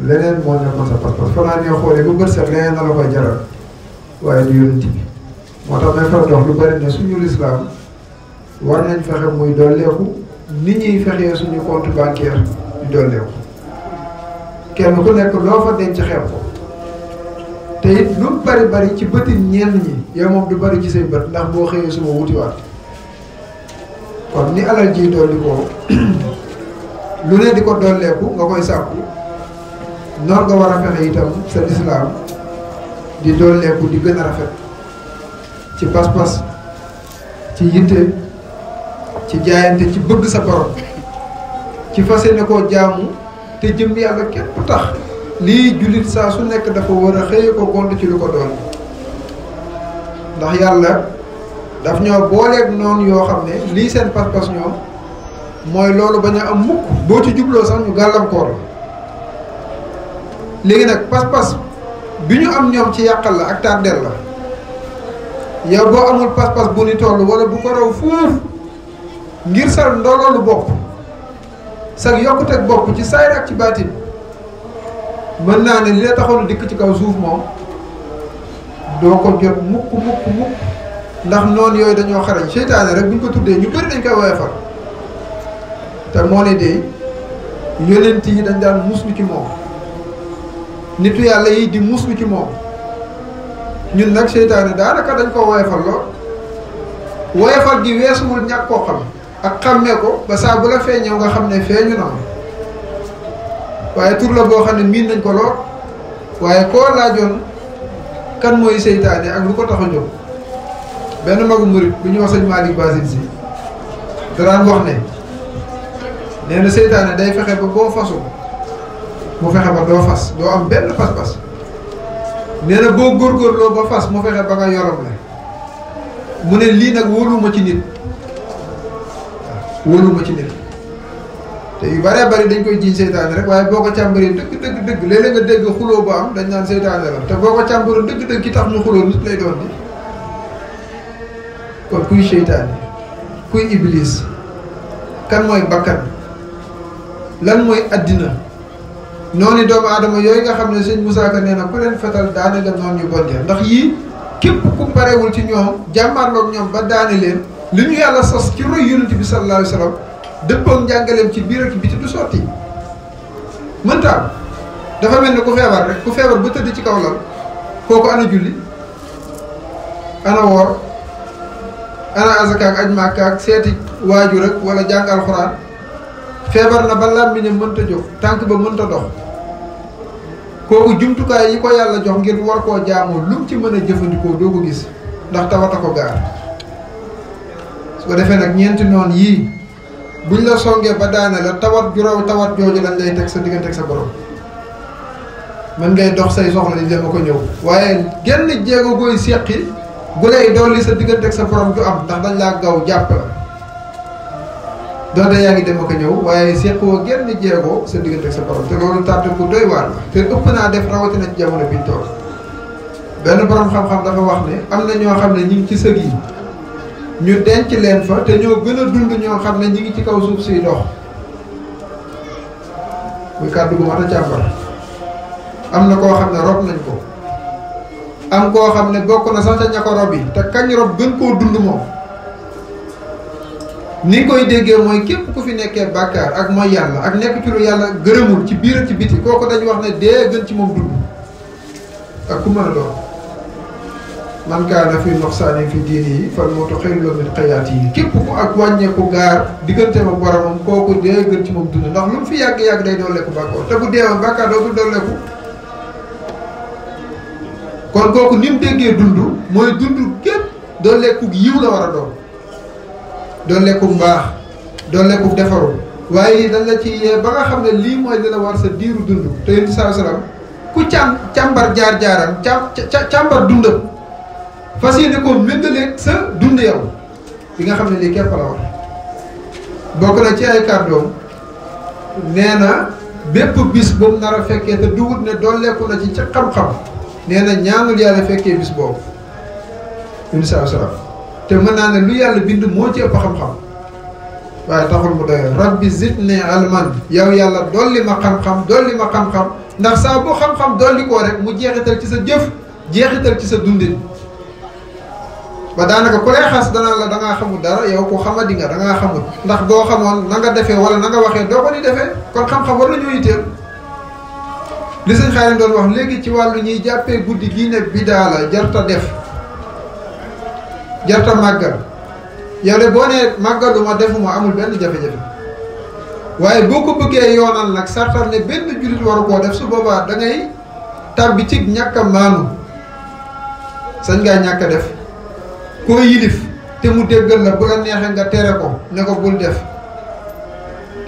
leneen moo nekkoon sa pas-pas fanaa nee xoolee ba bët set leneen na la koy jaral waaye du yonent bi moo tax may faral di wax lu bari ne suñu lislaam war nañ fexe muy dolleeku ni ñuy fexee suñu compte bancaire di dolleeku kenn ku nekk loo fa denc xeeb ko te it lu bari ci bëti ñenn ñi yow moom du bari ci say bët ndax boo xëyee suma wutiwaat kon ni alal ji dolli ko lu ne di ko dolleeku nga koy sàkku noonu nga war a fexe itam sa lislaam di dolleeku di gën a rafet ci pas-pas ci yitte ci jaayante ci bëgg sa borom ci fas yéene koo jaamu te jëm yàlla képp tax lii jullit saa su nekk dafa war a xëye ko gont ci lu ko doon ndax yàlla daf ñoo booleeg noonu yoo xam ne lii seen pas-pas ñoom mooy loolu bañ a am mukk boo ci jubloo sax ñu gàllankoor léegi nag pas-pas bi ñu am ñoom ci yàqal la ak tàddeel la yow boo amul pas-pas bu ni toll wala bu ko raw fuuf ngir sa ndoloolu bopp sa yokkuteg bopp ci saayir ak ci baatin mën naa ne li la taxoon dikk ci kaw suuf moom doo ko jot mukk ndax noonu yooyu dañoo xarañ seytaane rek bu ñu ko tuddee ñu bëri dañ koy woyofal te moo ne de yonent yi dañ daan muslu ci moom nitu yàlla yi di muslu ci moom ñun nag seytaane daanaka dañ ko woyofal lool woyofal gi weesuwul ñàkk koo xam ak xàmmee ko ba saa bu la feeñew nga xam ne feeñu na ma waaye tur la boo xam ne miin nañ ko lool waaye koo laajoon kan mooy seytaane ak lu ko tax a jóg benn magu murit bu ñuy wax sëñ Malick Basile si daraan wax ne nee na seytaane day fexe ba boo fasu mu fexe ba doo fas doo am benn pas-pas nee na boo góorgóorloo ba fas mu fexe ba nga yorom le mu ne lii nag wóoluma ci nit wóoluma ci nit te yu bëree bëri dañ koy jiiñ seytaane rek waaye boo ko càmbaree dëgg léeg-léeg nga dégg xuloo bu am dañ naan seytaane la te boo ko càmbaree dëgg ki tax ñu xuloo nit lay doon di kon kuy seytaane kuy iblis kan mooy bakkan lan mooy addina noonu doomu aadama yooyu nga xam ne sëñ Moussa Ka nee na ku leen fetal daane la noonu ñu bon ndax yii képp ku parewul ci ñoom jàmmarloog ñoom ba daane leen li ñu yàlla sos ci roy yonent bi sallallahu alayhi wa sallam dëppoog njàngaleem ci biir ak biti du sotti mëntaam dafa mel ne ku feebar rek ku feebar ba tëdd ci kaw lal kooku ana julli ana woor ana azaka ak aj Màkka ak seeti waajur rek wala jàng alxuraan feebar na ba làmmiñam mënta jóg tànk ba mënta dox kooku jumtukaay yi ko yàlla jox ngir war koo jaamoo lu mu ci mën a jëfandikoo doo ko gis ndax tawata ko gaar su ko defee nag ñeenti noon yii buñ la songee ba daane la tawat ju raw tawat jooju lañ lay teg sa diggante ak sa borom mën ngay dox say soxla di dem ko ñëw waaye genn jéego gooy séqi gu lay dolli sa diggante ak sa borom du am ndax dañ laa gaw jàpp la doonte yaa ngi dem ko ñëw waaye séqoo genn jéego sa diggante ak sa borom te loolu tàtte ku doy waar la te ëpp naa def rawatina ci jamono biñ toll benn borom xam-xam dafa wax ne am na ñoo xam ne ñi ngi ci sëg yi ñu denc leen fa te ñoo gën a dund ñoo xam ne ñi ngi ci kaw suuf siy dox muy kàddu gu mat a càmbar am na koo xam ne rob nañ ko am koo xam ne bokk na sax ca ña ko rob yi te kañ rob gën koo dund moom ni koy déggee mooy képp ku fi nekkee bàkkaar ak mooy yàlla ak nekk ci lu yàlla gërëmul ci biir ak ci biti kooku dañu wax ne dee gën ci moom dund ak ku mën a doon man kaana fi noxsaani fi diini yi fan moo tax xëy min xayaat yi képp ku ak wàññeeku gaar digganteem ak boromam kooku dee gën ci moom dund ndax lu mu fi yàgg-yàgg day dooleeku bàkkoor te bu deewoon bàkkaar dootul dooleeku kon kooku ni mu déggee dund mooy dund gépp dooleeku yiw la war a doon dooleeku mbaax dooleeku defaru waaye dañ la ci yee ba nga xam ne lii mooy li la war sa diiru dund te yonent saa salaam ku càmbar jaar-jaaram càmbar dundam fas yéene ko méngaleeg sa dund yow bi nga xam ne lii képp la war bokk na ci ay kàddoom nee na bépp bis bu mu nar a fekkee te duwut ne dooleeku na ci xam-xam nee na ñaanul yàlla fekkee bis boobu yonent saa salaam te mën naa ne lu yàlla bind moo ci ëpp xam-xam waaye taxul mu doyal rabbi zidni ilman yow yàlla dolli ma xam-xam dolli ma xam-xam ndax saa bu xam-xam dolli koo rek mu jeexital ci sa jëf jeexital ci sa dundin ba daanaka ku lay xas danaa la da ngaa xamul dara yow ku xamadi nga da ngaa xamul ndax boo xamoon na nga defee wala na nga waxee doo ko ni defee kon xam-xam war nañoo yitteel li sëñ Xaadim doon wax léegi ci wàllu ñuy jàppee guddi gii ne bidaa la jarta def jarta màggal yow de boo nee màggaluma defuma amul benn jafe-jafe waaye boo ko bëggee yoonal nag sartal ne benn jullit waru koo def su boobaa da ngay tàbbi ci ñàkk a maanu sañ ngaa ñàkk a def koo yilif te mu déggal la bu la neexee nga tere ko ne ko bul def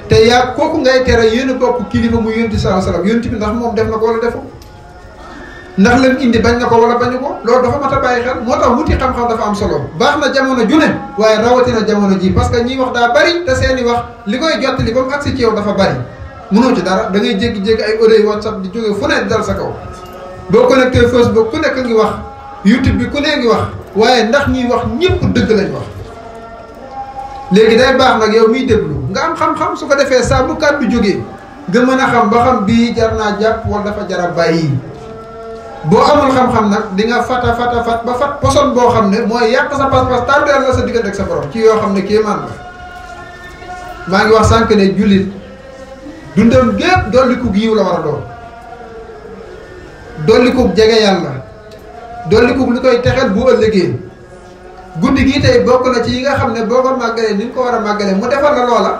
te yaa kooku ngay tere yéen a bokk kilifa mu yonti sallallahu alayhi wasallam yonti bi ndax moom def na ko wala defu ndax lam indi bañ na ko wala bañu ko loolu dafa mat a bàyyi xel moo tax wuti xam-xam dafa am solo baax na jamono ju ne waaye rawatina jamono ji parce que ñiy wax daa bari te seeni wax li koy jottali ba mu agsi ci yow dafa bari mënoo ci dara da ngay jékki-jékki ay audio WhatsApp di jóge fu ne dal sa kaw boo connecté Facebook ku nekk ngi wax YouTube bi ku ne ngi wax waaye ndax ñiy wax ñëpp dëgg lañ wax léegi day baax nag yow miy déglu nga am xam-xam su ko defee saa bu kàddu jógee nga mën a xam ba xam bii jar naa jàpp wala dafa jar a bàyyi boo amul xam-xam nag di nga fat ba fat poson boo xam ne mooy yàq sa pas-pas tardeel la sa diggante ak sa borom ci yoo xam ne kéemaan la maa ngi wax sànq ne jullit dundam gépp dollikug yiw la war a doon dollikug jege yàlla dollikug lu koy texel bu ëllëgee guddi gii tey bokk na ci yi nga xam ne boo ko màggalee ni nga ko war a màggalee mu defal la loola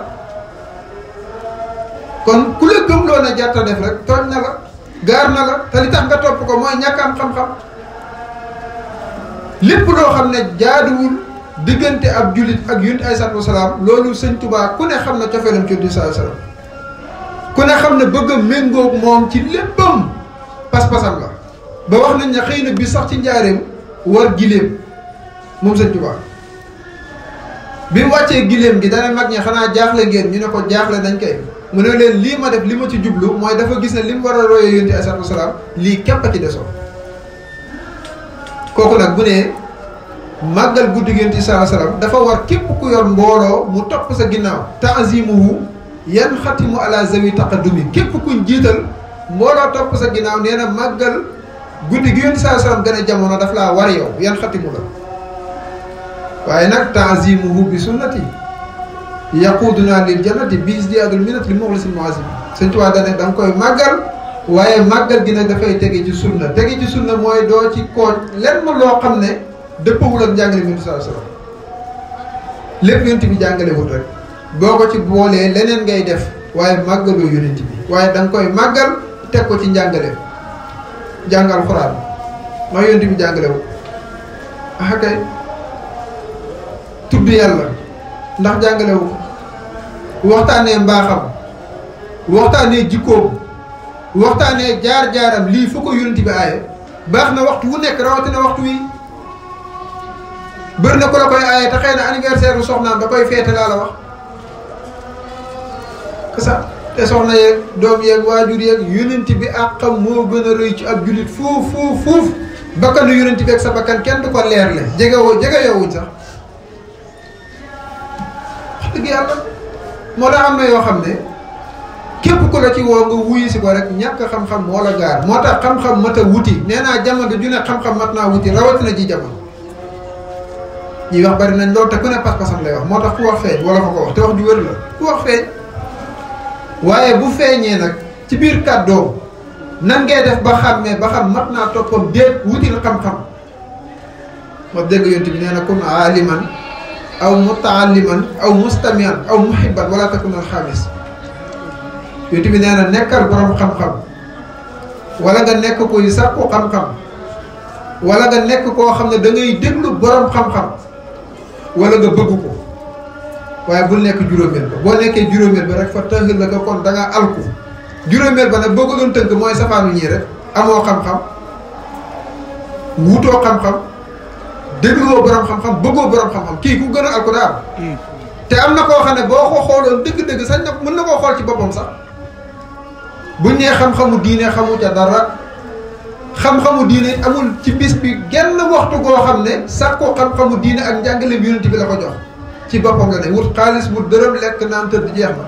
kon ku la gëmloo na jarta def rek tooñ na la gaar na la te li tax nga topp ko mooy ñàkk am xam-xam lépp loo xam ne jaaduwul diggante ab jullit ak yonent ay salaatu wasalaam loolu sëñ Tuubaa ku ne xam ne cofeelam ci yonent salaatu wasalaam ku ne xam ne bëgg a méngóog moom ci léppam pas-pasam la ba wax nañ ne xëy na bi sax ci njaareem war giléem moom sëñ Tuubaa bi mu wàccee giléem gi dana mag ñi xanaa jaaxle ngeen ñu ne ko jaaxle nañ koy mu ne leen lii ma def li ma ci jublu mooy dafa gis ne li mu war a royee yonent ay salaatu wasalaam lii képp a ci desoo kooku nag bu ne màggal guddi yonent bi sallallahu alayhi wasallam dafa war képp ku yor mbooloo mu topp sa ginnaaw ta'zimuhu yan xatimu ala zawi taqaddumi képp kuñ jiital mbooloo topp sa ginnaaw nee na màggal guddi gi yonent bi sallallahu alayhi wasallam gën a jamono daf laa war yow yan xatimu la waaye nag ta'zimuhu bi sunnati yaquduna lil jannati bi isdiadul minati li muxlisil muazim sëñ Tuubaa dane da nga koy màggal waaye màggal gi nag dafay tege ci sunna tege ci sunna mooy doo ci kooñ lenn loo xam ne dëppawul ak njàngale bi sallallahu alayhi wasallam lépp yonent bi jàngalewul rek boo ko ci boolee leneen ngay def waaye màggaloo yonent bi waaye da nga koy màggal teg ko ci njàngale jàngal xuraan mooy yonent bi jàngalewul ah kay tudd yàlla ndax jàngalewu waxtaanee mbaaxam waxtaanee jikkoom waxtaanee jaar-jaaram lii fu ko yonent bi aaye baax na waxtu wu nekk rawatina waxtu wi bëri na ko la koy aaye te xëy na anniversaire bu soxnaam da koy feete laa la wax kasa te soxna yeeg doom yeeg waajur yeeg yonent bi àqam moo gën a rëy ci ab jullit fuuf bakkanu yonent bi ak sa bakkan kenn du ko leerle jege yoowuñ sax dëgg yàlla moo tax am na yoo xam ne képp ku la ci woo nga wuyu si ko rek ñàkk xam-xam moo la gaar moo tax xam-xam mat a wuti nee naa jamono ju ne xam-xam mat naa wuti rawatina ji jamono ñuy wax bari nañ loolu te ku ne pas-pasam lay wax moo tax ku wax feeñ wala fa ko wax te wax ju wér la ku wax feeñ waaye bu feeñee nag ci biir kàddoom nan ngay def ba xàmmee ba xam mat naa toppam déet wutil xam-xam wax dégg yonent bi nee na kun aaliman aw mutaalliman aw mustamian aw muhibban wala takun al xaamis yonent bi nee na nekkal borom xam-xam wala nga nekk koy sàkku xam-xam wala nga nekk koo xam ne da ngay déglu borom xam-xam wala nga bëgg ko waaye bul nekk juróomeel ba boo nekkee juróomeel ba rek fa tënk la nga kon da ngaa alku juróomeel ba nag boo ko doon tënk mooy safaanu ñii rek amoo xam-xam wutoo xam-xam dégluwoo borom xam-xam bëggoo borom xam-xam kii ku gën a alku daal te am na koo xam ne boo ko xooloon dëgg-dëgg sax nag mën na koo xool ci boppam sax buñ nee xam-xamu diine xamu ca dara xam-xamu diine amul ci bis bi genn waxtu goo xam ne sàkkoo xam-xamu diine ak njàngale bi yonent bi la ko jox ci boppam la ne wut xaalis wut dërëm lekk naan tëdd jeex na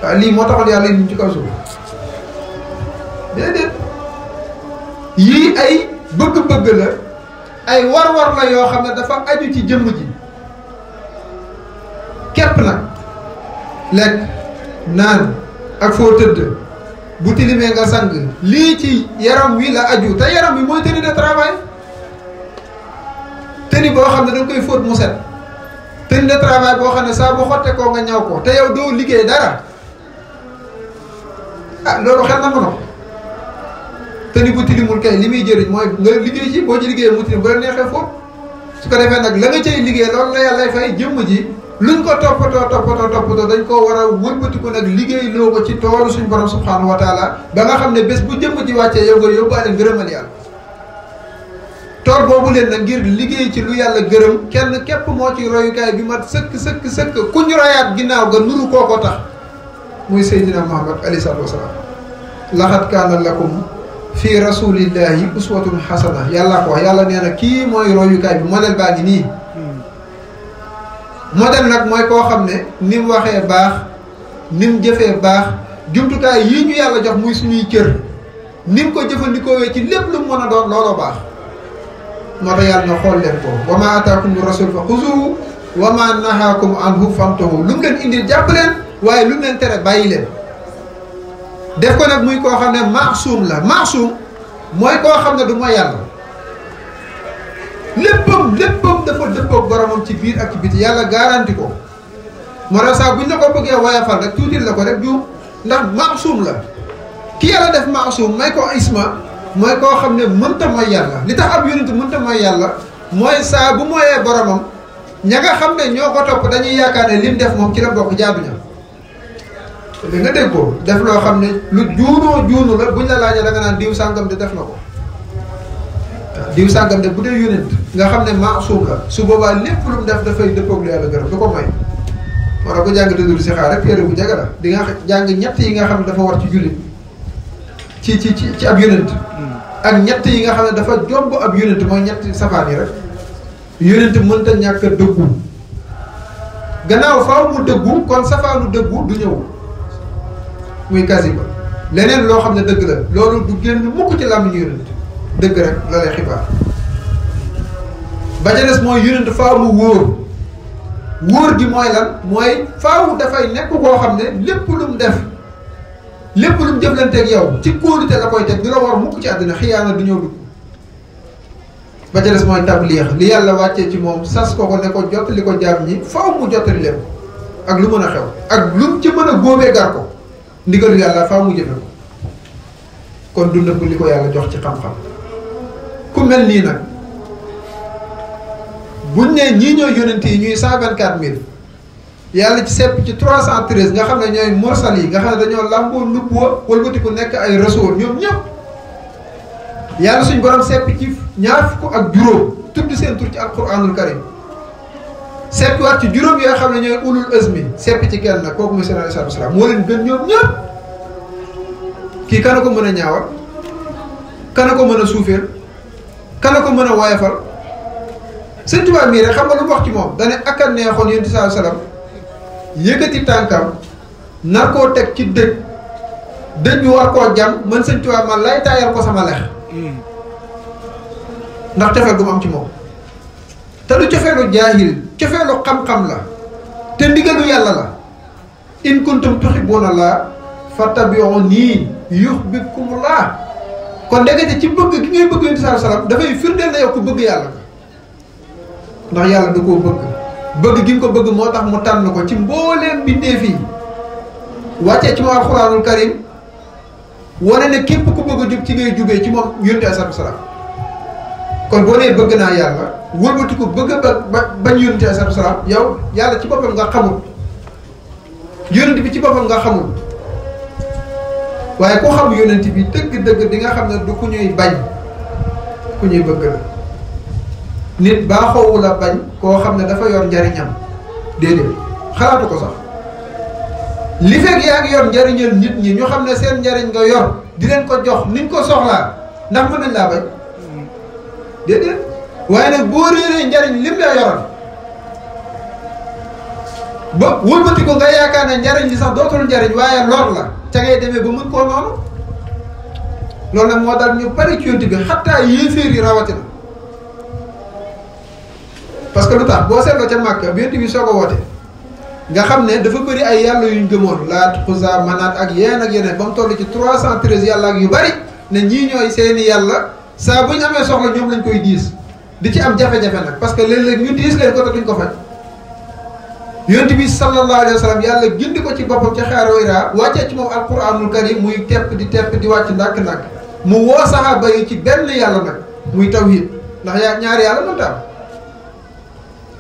waaw lii moo taxul yàlla ñu ci kaw suuf déedéet yii ay bëgg-bëgg la ay war-war la yoo xam ne dafa aju ci jëmm ji képp nag lekk naan ak foo tëdd bu tilimee nga sang lii ci yaram wi la aju te yaram wi mooy tenue de travail tenue boo xam ne danga koy fóot mu set tenue de travail boo xam ne saa bu xotte koo nga ñaw ko te yow doo liggéey dara ah loolu xel na ko tenue bu tilimul kay li muy jëriñ mooy nga liggéey ci boo ci liggéeyee mu tilim bu la neexee fóot su ko defee nag la nga cay liggéey loolu la yàlla fay jëmm ji luñ ko toppatoo dañ koo war a wëlbatiku nag liggéey loo ko ci toolu suñ borom subhanahu wa taala ba nga xam ne bés bu jëmm ji wàccee yow nga yóbbaale ngërëmal yàlla tool boobu leen nag ngir liggéey ci lu yàlla gërëm kenn képp moo ci royukaay bi mat sëkk ku ñu royaat ginnaaw nga nuru kooko tax muy Seydina Muhammad alayhi salaatu wasalaam laxat kaana lakum fi rasulillahi uswatun hasana yàlla ko wax yàlla nee na kii mooy royukaay bi modèle baa ngi nii modèle nag mooy koo xam ne ni mu waxee baax ni mu jëfee baax jumtukaay yii ñu yàlla jox muy suñuy cër ni mu ko jëfandikoowee ci lépp lu mu mën a doon looloo baax moo tax yàlla na xool leen ko wa ma ataakum rasul fa xuzuhu wa ma nahaakum anhu famtahu lu mu leen indil jàpp leen waaye lu mu leen tere bàyyi leen def ko nag muy koo xam ne maasuum la maasuum mooy koo xam ne du mooy yàlla léppam dafa dëppoog boromam ci biir ak ci biti yàlla garanti ko moo tax saa buñ la ko bëggee woyafal rek tuutil la ko rek juum ndax maasuum la ki yàlla def maasuum may ko isma mooy koo xam ne mënta mooy yàlla li tax ab yonent mënta mooy yàlla mooy saa bu mooyee boromam ña nga xam ne ñoo ko topp dañuy yaakaar ne lim def moom ci la bokk jaadu ña da nga dégg ko def loo xam ne lu juunu la buñ la laajee da nga naan diw sàngam de def na ko diw sàngam de bu dee yonent nga xam ne maasuum la su boobaa lépp lu mu def dafay dëppoog lu yàlla gërëm du ko may moo tax ko jàng dëglu si xaar rek téere bu jege la di nga jàng ñett yi nga xam ne dafa war ci jullit ci ab yonent ak ñett yi nga xam ne dafa jomb ab yonent mooy ñetti safaan yi rek yonent mënta ñàkk a dëggu gannaaw faaw mu dëggu kon safaanu dëggu du ñëw muy kasiba leneen loo xam ne dëgg la loolu du génn mukk ci làmmiñu yonent dëgg rek la lay xibaar ba ca des mooy yonent faaw mu wóor gi mooy lan mooy faaw dafay nekk koo xam ne lépp lu mu def lépp lu mu jëflanteeg yow ci kóolute la koy teg du la war mukk ci àddina xiyaana du ñëw dugg ba ca des mooy tabliix li yàlla wàccee ci moom sas ko ne ko jottali ko jaam ñi faaw mu jottali leen ak lu mën a xew ak lu ci mën a góobee gar ko ndigalu yàlla faaw mu jëfe ko kon du nëbb li ko yàlla jox ci xam-xam ku mel nii nag buñ ne ñii ñooy yonent yi ñuy 124000 yàlla ci sepp ci 313 nga xam ne ñooy mursal yi nga xam ne dañoo làmboo nubuwa wëlbatiku nekk ay rasul ñoom ñëpp yàlla suñ borom sepp ci ñaar fukk ak juróom tudd seen tur ci alquranul karim seppiwaat ci juróom yoo xam ne ñooy ulul azmi sepp ci kenn nag kooku mooy seen alayhi salaatu wasalaam moo leen gën ñoom ñëpp kii kana ko mën a ñaawal kana ko mën a suufeel kana ko mën a woyafal sëñ Tuubaa mii rek xam nga lu mu wax ci moom dane ak a neexoon yonent bi sallallahu alayhi wasallam yëkkati tànkam nar koo teg ci dëj bi war koo jam man sëñ Tuubaa man lay taayal ko sama lex ndax cofeel gu mu am ci moom te du cofeelu jaahil cofeelu xam-xam la te ndigalu yàlla la in kuntum tuhibbuuna llaaha fattabi'uunii yuhbibkumullaah kon ndekete ci bëgg gi ngay bëgg yonent bi sallallahu alayhi wasallam dafay firndeel na yow ko bëgg yàlla ndax yàlla da koo bëgg gi nga ko bëgg moo tax mu tànn ko ci mbooleem bindeef yi wàccee ci moom alxuraanul karim wane ne képp ku bëgg a jub ci ngay jubee ci moom yonent alayhi salaam kon boo nee bëgg naa yàlla wëlbati ko bëgg a bañ yonent alayhi salaam yow yàlla ci boppam nga xamul yonent bi ci boppam nga xamul waaye ku xam yonent bi dëgg-dëgg di nga xam ne du ku ñuy bañ ku ñuy bëgg la nit baaxoowu la bañ koo xam ne dafa yor njariñam déedéet xalaatu ko sax li fekk yaa ngi yor njariñal nit ñi ñu xam ne seen njariñ nga yor di leen ko jox niñ ko soxlaa ndax mën nañ laa bañ déedéet waaye nag boo réeree njariñ lim la yoroon ba wëlbati ko nga yaakaar ne njariñ li sax dootul njariñ waaye lor la ca ngay demee ba mën koo noonu loolu nag moo daal ñu bari ci yonent bi xattaa yéeféer yi rawatina parce que lu tax boo seetloo ca Màkka bi yonent bi soo ko woote nga xam ne dafa bëri ay yàlla yuñ gëmoon Laat Uzza Manaat ak yeneen ba mu toll ci 313 yàlla ak yu bari ne ñii ñooy seeni yàlla saa bu ñu amee soxla ñoom lañ koy diis di ci am jafe-jafe nag parce que léeg-léeg ñu diis leen ko te duñ ko faj yonent bi sallallahu alayhi wa sallam yàlla gindi ko ci boppam ca xaaru Hira wàccee ci moom alquranul karim muy tepp di wàcc ndànk-ndànk mu woo saxaaba yi ci benn yàlla nag muy tawhid ndax ñaari yàlla mënta am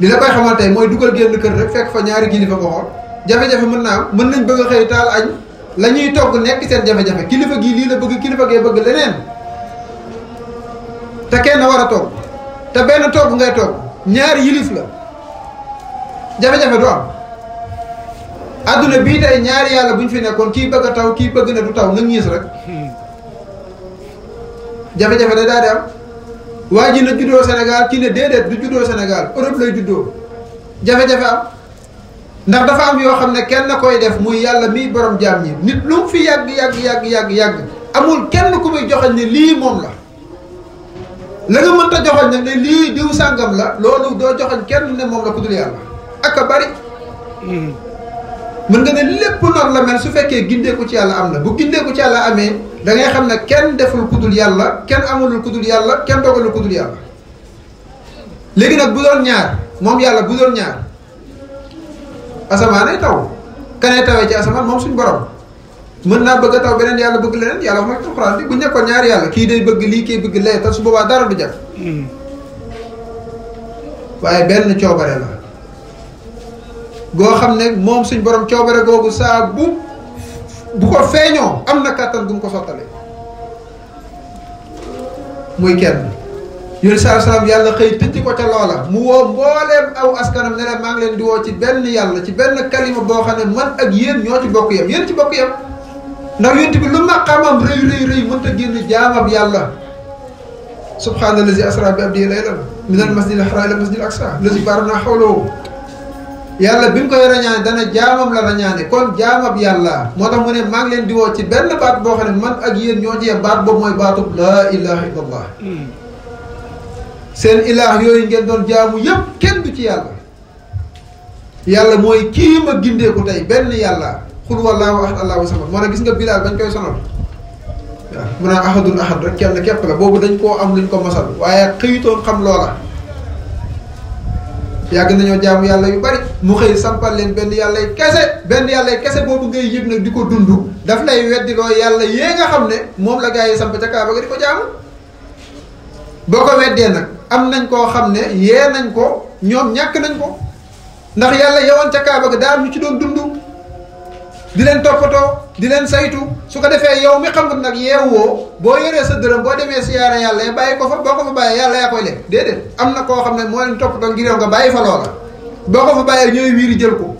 li la koy xamal tey mooy dugal génn kër rek fekk fa ñaari kilifa nga xool jafe-jafe mën naa am mën nañ bëgg a xëy taal añ la ñuy togg nekk seen jafe-jafe kilifa gii lii la bëgg kilifa gee bëgg leneen te kenn war a togg te benn togg ngay togg ñaari yilif la jafe-jafe du am adduna bii tey ñaari yàlla bu ñu fi nekkoon kii bëgg a taw kii bëgg na du taw nga ñiis rek jafe-jafe day daal di am waa ji na juddoo Sénégal kii ne déedéet du juddoo Sénégal Europe lay juddoo jafe-jafe am ndax dafa am yoo xam ne kenn na koy def muy yàlla miy borom jaam ñi nit lu mu fi yàgg amul kenn ku muy joxañ ne lii moom la nga mënta joxañ nag ne lii diw sàngam la loolu doo joxañ kenn ne moom la ku dul yàlla ak a bari mën nga ne lépp noonu la mel su fekkee gindeeku ci yàlla am na bu gindeeku ci yàlla amee da ngay xam ne kenn deful ku dul yàlla kenn amulul ku dul yàlla kenn dogalul ku dul yàlla léegi nag bu doon ñaar moom yàlla bu doon ñaar asamaanay taw kanay tawee ci asamaan moom suñ borom mën naa bëgg a taw beneen yàlla bëgg leneen yàlla wax na ci Alxuraan bi bu nekkoon ñaari yàlla kii day bëgg lii kii bëgg lee te su boobaa dara du jag waaye benn coobare la goo xam ne moom suñ borom coobare googu saa bu ko feeñoo am na kàttan gu mu ko sottale muy kenn yónni saa salaam yàlla xëy tëj ko ca loola mu woo mbooleem aw askanam ne leen maa ngi leen di woo ci benn yàlla ci benn kalima boo xam ne man ak yéen ñoo ci bokk yam yéen ci bokk yam ndax yonent bi lu maqaamam rëy mënta génn jaamab yàlla subhaanallazi asra bi abdihi laylan minal masjidil haram ila masjidil aqsa lazi barakna hawlahu yàlla bi mu koy rañaane dana jaamam la rañaane kon jaamab yàlla moo tax mu ne maa ngi leen di woo ci benn baat boo xam ne man ak yéen ñoo ci yem baat boobu mooy baatub laa ilaha illallah seen ilaah yooyu ngeen doon jaamu yëpp kenn du ci yàlla yàlla mooy kii ma gindeeku tey benn yàlla xul wallaahu ahad allahu samad moo tax gis nga Bilaal bañ koy sonal waaw mu naan ahadun ahad rek kenn képp la boobu dañ koo am luñ ko masal waaye xëyitoon xam loola yàgg nañoo jaamu yàlla yu bari mu xëy sampal leen benn yàllay kese boobu ngay yëg nag di ko dund daf lay weddiloo yàlla yée nga xam ne moom la gaa yi samp ca Kaaba ga di ko jaamu boo ko weddee nag am nañ koo xam ne yee nañ ko ñoom ñàkk nañ ko ndax yàlla yowoon ca Kaaba ga daa am ñu ci doon dund di leen toppatoo di leen saytu su ko defee yow mi xamut nag yeewoo boo yoree sa dërëm boo demee siyaara yàlla ya bàyyi ko fa boo ko fa bàyyee yàlla yaa koy lekk déedéet am na koo xam ne moo leen toppatoo ngir yow nga bàyyi fa loola boo ko fa bàyyee ñooy wiiri jël ko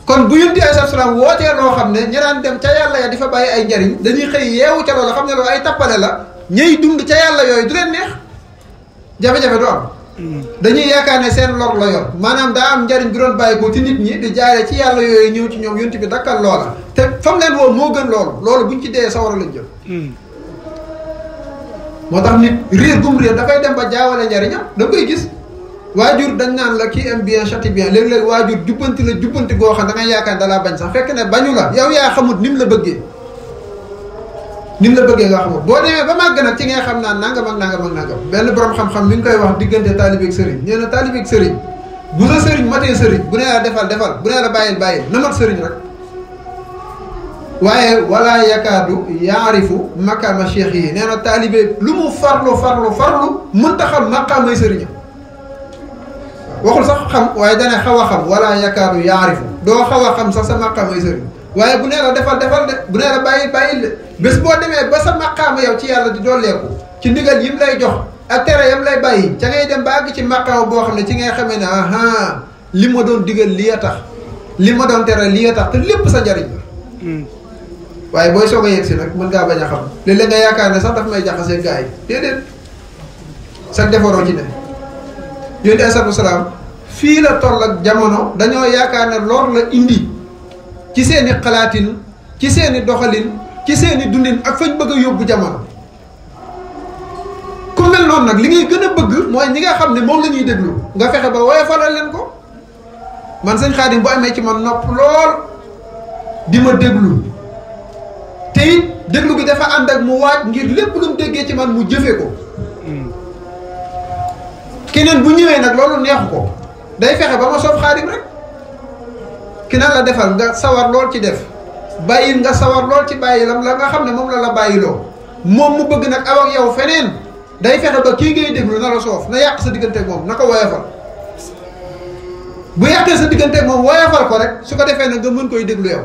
kon bu yonent ay salaam wootee loo xam ne ñi daan dem ca yàlla ya di fa bàyyi ay njariñ dañuy xëy yeewu ca loola xam ne loolu ay tappale la ñëy dund ca yàlla yooyu du leen neex jafe-jafe du am dañuy yaakaar ne seen lor la yor maanaam daa am njariñ bi doon bàyyi ko ci nit ñi di jaare ci yàlla yooyu ñëw ci ñoom yonent bi dakkal loola te fam leen woo moo gën loolu buñ ci dee sawara lañ jël moo tax nit réer gum réer dafay dem ba jaawale njariñam da koy gis waajur dañ naan la qui aime bien châtie bien léeg-léeg waajur jubbanti la jubbanti goo xam da ngay yaakaar dalaa bañ sax fekk ne bañu la yow yaa xamut ni mu la bëggee nga xamul boo demee ba màgg nag ci ngay xam naan nangam ak nangam ak nangam benn borom xam-xam mi ngi koy wax diggante taalibe ak sëriñ nee na taalibe ak sëriñ bu sa sëriñ matee sëriñ bu nee la defal bu nee la bàyyil na mat sëriñ rek waaye wala yakaadu yaarifu maqaama cheikh yi nee na taalibe lu mu farlu mënta xam maqaamay sëriñam waxul sax xam waaye dana xaw a xam wala yakaadu yaarifu doo xaw a xam sax sa maqaamay sëriñ waaye bu nee la defal de bu nee la bàyyil de bés boo demee ba sa maqaama yow ci yàlla di dooleeku ci ndigal yim lay jox ak tere yam lay bàyyi ca ngay dem ba àgg ci maqaama boo xam ne ci ngay xamee ne li ma doon digal lii a tax li ma doon tere lii a tax te lépp sa njariñ la waaye booy soog a yegg si nag mën ngaa bañ a xam léeg-léeg nga yaakaar ne sax daf may jaxasee gaa yi déedéet sax defaroo ci ne yonent ay salaatu salaam fii la toll ak jamono dañoo yaakaar ne lor la indi ci seeni xalaatin ci seeni doxalin ci seeni dundin ak fañ bëgg a yóbbu jamono. ku mel noonu nag li ngay gën a bëgg mooy ñi nga xam ne moom la ñuy déglu nga fexe ba woyofalal leen ko. man sëñ Xaadim bu amee ci man nopp lool di ma déglu te it déglu gi dafa ànd ak mu waaj ngir lépp lu mu déggee ci man mu jëfe ko. keneen bu ñëwee nag loolu neexu ko day fexe ba ma soob Xaadim rek ki na la defal nga sawar lool ci def bàyyil nga sawar lool ci bàyyilam la nga xam ne moom la la bàyyiloo moom mu bëgg nag aw ak yow feneen day fexe ba kii ngay déglu na la soof na yàq sa diggante ak moom na ko woyofal bu yàqee sa diggante ak moom woyofal ko rek su ko defee nag nga mën koy déglu yow.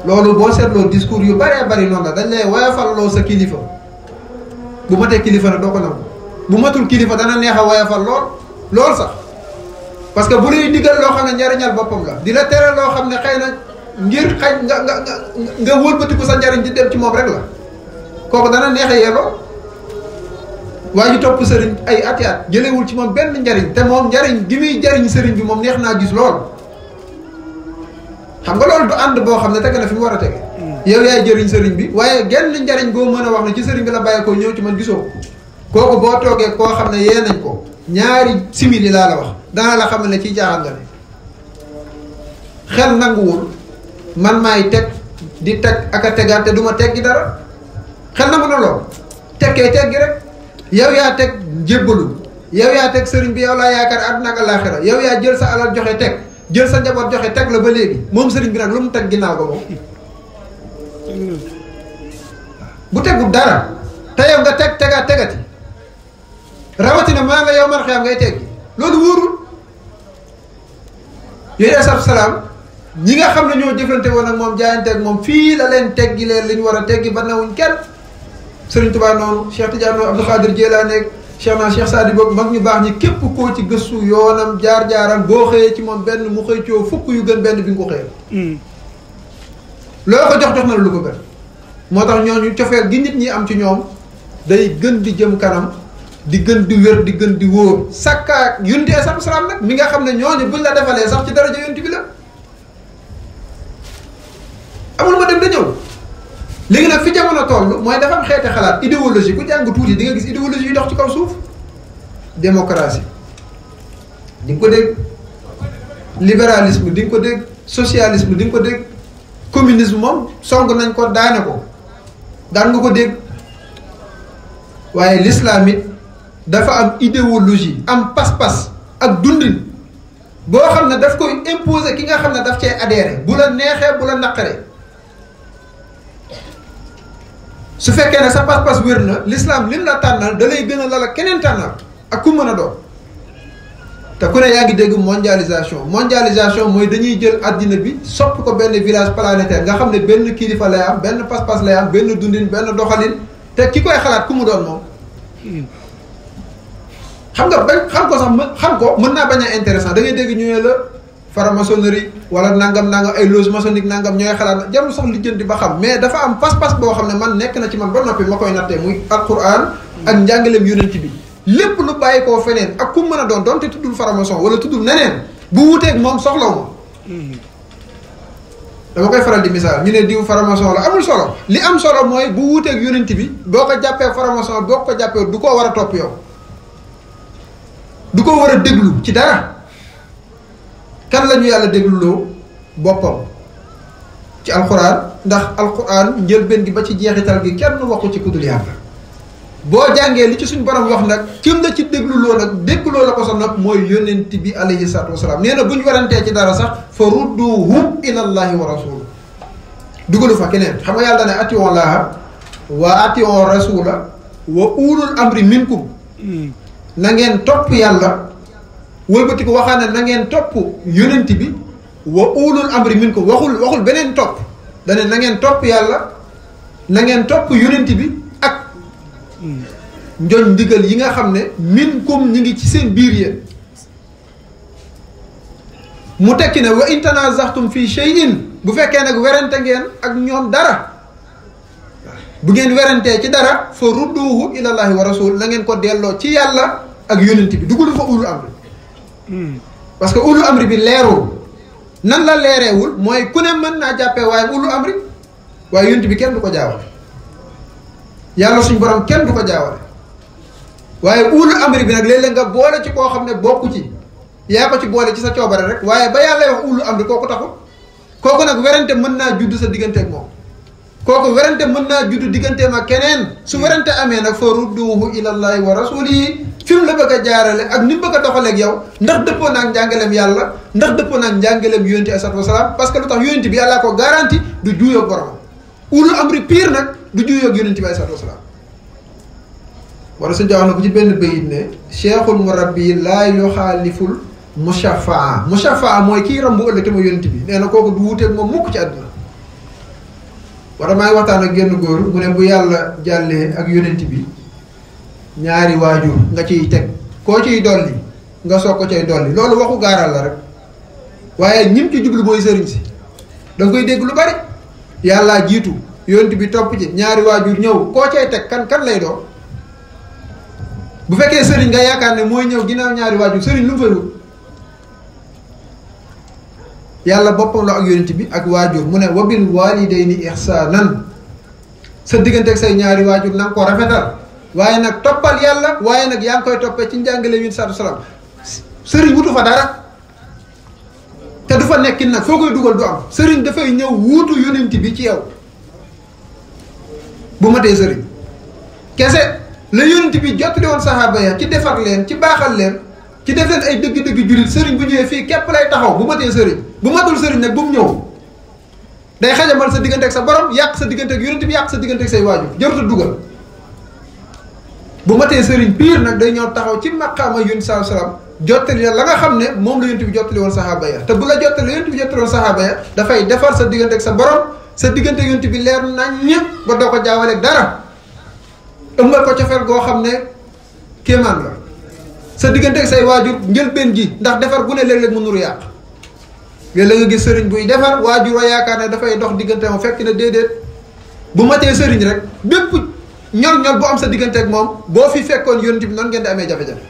loolu boo seetloo discours yu bëree bëri noonu la dañ lay woyofal loo sa kilifa bu matee kilifa nag doo ko nangu bu matul kilifa dana neex a woyofal lool sax parce que bu lay digal loo xam ne njariñal boppam la di la tere loo xam ne xëy na ngir xaj nga wëlbatiku sa njariñ di dem ci moom rek la kooku dana neex a yelloo waa ji topp sëriñ ay ati at jëlewul ci moom benn njariñ te moom njariñ gi muy jariñ sëriñ bi moom neex naa gis lool xam nga loolu du ànd boo xam ne tege na fi mu war a tege yow yaay jëriñ sëriñ bi waaye genn njariñ boo mën a wax ne ci sëriñ bi la bàyyi ko ñëw ci man gisoo kooku boo toogee koo xam ne yee nañ ko ñaari simili laa la wax dana la xam ne ciy jaaxal nga ne xel nanguwul man maay teg di teg ak a tegaat te du ma teggi dara xel nangu na lool tekkee teggi rek yow yaa teg jébbalu yow yaa teg sëriñ bi yow laa yaakaar àdduna ak àllaaxira yow yaa jël sa alal joxe teg jël sa njaboot joxe teg la ba léegi moom sëriñ bi nag lu mu teg ginnaaw ko moom bu tegul dara te yow nga tegati rawatina maa nga yow man xeyam ngay teggi loolu wóorul yooyu salaam ñi nga xam ne ñoo jëflante woon ak moom jaayante ak moom fii la leen teggi leen li ñu war a teggi ba nawuñ kenn Sëriñ Tuubaa noonu Cheikh Tidiane noonu Abdou Khadir Jilaani ak Cheikh Saadi boobu mag ñu baax ñi képp koo ci gëstu yoonam jaar-jaaram boo xëyee ci moom benn mu xëy coow fukk yu gën benn bi nga ko xëyee loo ko jox na la lu ko gën moo tax ñooñu cofeel gi nit ñi am ci ñoom day gën di jëm kanam di gën di wér di gën di wóor sakkaak yonent bi salaam nag mi nga xam ne ñooñu buñ la defalee sax ci daraja yonent bi la amul ma dem da ñëw léegi nag fi jamono toll mooy dafa am xeeti xalaat idéologie ku jàng tuuti di nga gis idéologie yu dox ci kaw suuf démocratie di nga ko dégg libéralisme di nga ko dégg socialisme di nga ko dégg communisme moom song nañ ko daane ko daan nga ko dégg waaye l'islam it dafa am idéologie am pas-pas ak dundin boo xam ne daf koy imposer ki nga xam ne daf cee adhéré bu la neexee bu la naqaree su fekkee ne sa pas-pas wér na l'islam lim la tànnal da lay gën a lal ak keneen tànnal ak ku mën a doon te ku ne yaa ngi dégg mondialisation mooy dañuy jël àddina bi sopp ko benn village planétaire nga xam ne benn kilifa lay am benn pas-pas lay am benn dundin benn doxalin te ki koy xalaat ku mu doon moom xam nga bañ xam ko sax xam ko mën naa bañ a intéressant da ngay dégg ñu ne la franc-maçonnerie wala nangam ay loge maçonnique nangam ñooy xalaat jarul sax lijjanti ba xam mais dafa am pas-pas boo xam ne man nekk na ci man ba noppi ma koy nattee muy alquran ak njàngaleem yonent bi lépp lu bàyyi koo feneen ak ku mën a doon donte tuddul franc-maçon wala tuddul neneen bu wuteeg moom soxlaw ma dama koy faral di misaal ñu ne diw franc-maçon la amul solo li am solo mooy bu wuteeg yonent bi boo ko jàppee franc-maçon boo ko jàppee du ko war a topp yow du ko war a déglu ci dara kan la ñu yàlla dégluloo boppam ci alxuraan ndax alxuraan njëlbeen gi ba ci jeexital gi kenn waxu ci kudul yàlla boo jàngee li ci suñ borom wax nag kim la ci dégluloo nag dégluloo la ko sa nopp mooy yonent bi alayhi salaatu wasalaam nee na bu ñu warantee ci dara sax fa rudduhu ilallahi wa rasul dugalu fa keneen xam nga yàlla ne atiyon laaha wa atiyon rasula wa ulul amri minkum na ngeen topp yàlla wëlbati ko waxaa ne na ngeen topp yonent bi wa ulul amri minkum waxul beneen topp dane na ngeen topp yàlla na ngeen topp yonent bi ak njoñ ndigal yi nga xam ne minkum ñi ngi ci seen biir yéen mu tekki ne wa in tanazaxtum fi shay'in bu fekkee nag werante ngeen ak ñoom dara bu ngeen werantee ci dara fa rudduhu ilallahi wa rasul na ngeen ko delloo ci yàlla ak yonent bi dugul fa ulul amri parce que ulul amri bi leerul nan la leereewul mooy ku ne mën naa jàppee waaye ulul amri waaye yonent bi kenn du ko jaawale yàlla suñ borom kenn du ko jaawale waaye ulul amri bi nag léeg-léeg nga boole ci koo xam ne bokku ci yaa ko ci boole ci sa coobare rek waaye ba yàlla wax ulul amri kooku taxul kooku nag werante mën naa judd sa digganteeg moom kooku werante mën naa judd digganteem ak keneen su werante amee nag fa rudduhu ilallahi wa rasulihi fi mu la bëgg a jaarale ak ni mu bëgg a doxaleeg yow ndax dëppoo naag njàngaleem yàlla ndax dëppoo naag njàngaleem yonent alayhi salaatu wasalaam parce que lu tax yonent bi yàllaa ko garanti du juuyoog boromam ulul amri pire nag du juuyoog yonent bi alayhi salaatu wasalaam wala suñu jox na ko ci benn bayit ne cheikhul murabbi laa yuxaaliful mushafaa mooy kii rambu ëllëg te mooy yonent bi nee na kooku du wuuteeg moom mukk ci àdduna wala maa ngi waxtaan ak genn góor mu ne bu yàlla jàllee ak yonent bi ñaari waajur nga ciy teg koo ciy dolli nga soog ko cay dolli loolu waxu gaaral la rek waaye ñim ci jublu mooy sëriñ si da nga koy dégg lu bari yàllaa jiitu yonent bi topp ci ñaari waajur ñëw koo cay teg kan lay doon bu fekkee sëriñ nga yaakaar ne mooy ñëw ginnaaw ñaari waajur sëriñ lu mu fay wut yàlla boppam la ak yonent bi ak waajur mu ne wabil walidayni ihsanan sa diggante ak say ñaari waajur na nga ko rafetal waaye nag toppal yàlla waaye nag yaa ngi koy toppee ci njàngale yonent salaatu salaam sëriñ wutu fa dara te du fa nekkin nag foo koy dugal du am sëriñ dafay ñëw wuutu yonent bi ci yow bu matee sëriñ kese la yonent bi jottali woon saxaaba ya ci defar leen ci baaxal leen ci def leen ay dëgg-dëgg jullit sëriñ bu ñëwee fii képp lay taxaw bu matee sëriñ bu matul sëriñ nag bu mu ñëw day xajamal sa diggante ak sa borom yàq sa diggante ak yonent bi yàq sa diggante ak say waajur jarut a dugal bu matee sëriñ pire nag day ñëw taxaw ci maqaama yonent sallallahu alayhi wasallam jottali la nga xam ne moom la yonent bi jottali woon saxaaba ya te bu la jottali yonent bi jottali woon saxaaba ya dafay defar sa diggante ak sa borom sa diggante ak yonent bi leer nañ ñëpp ba doo ko jaawaleeg dara ëmbal ko cofeel goo xam ne kéemaan la sa diggante ak say waajur njëlbeen gi ndax defar gu ne léeg-léeg mu nuru yàq léeg-léeg nga gis sëriñ buy defar waajur wa yaakaar ne dafay dox diggante moom fekk na déedéet bu matee sëriñ rek bépp ñol-ñol bu am sa diggante ak moom boo fi fekkoon yonent bi noonu ngeen di amee jafe-jafe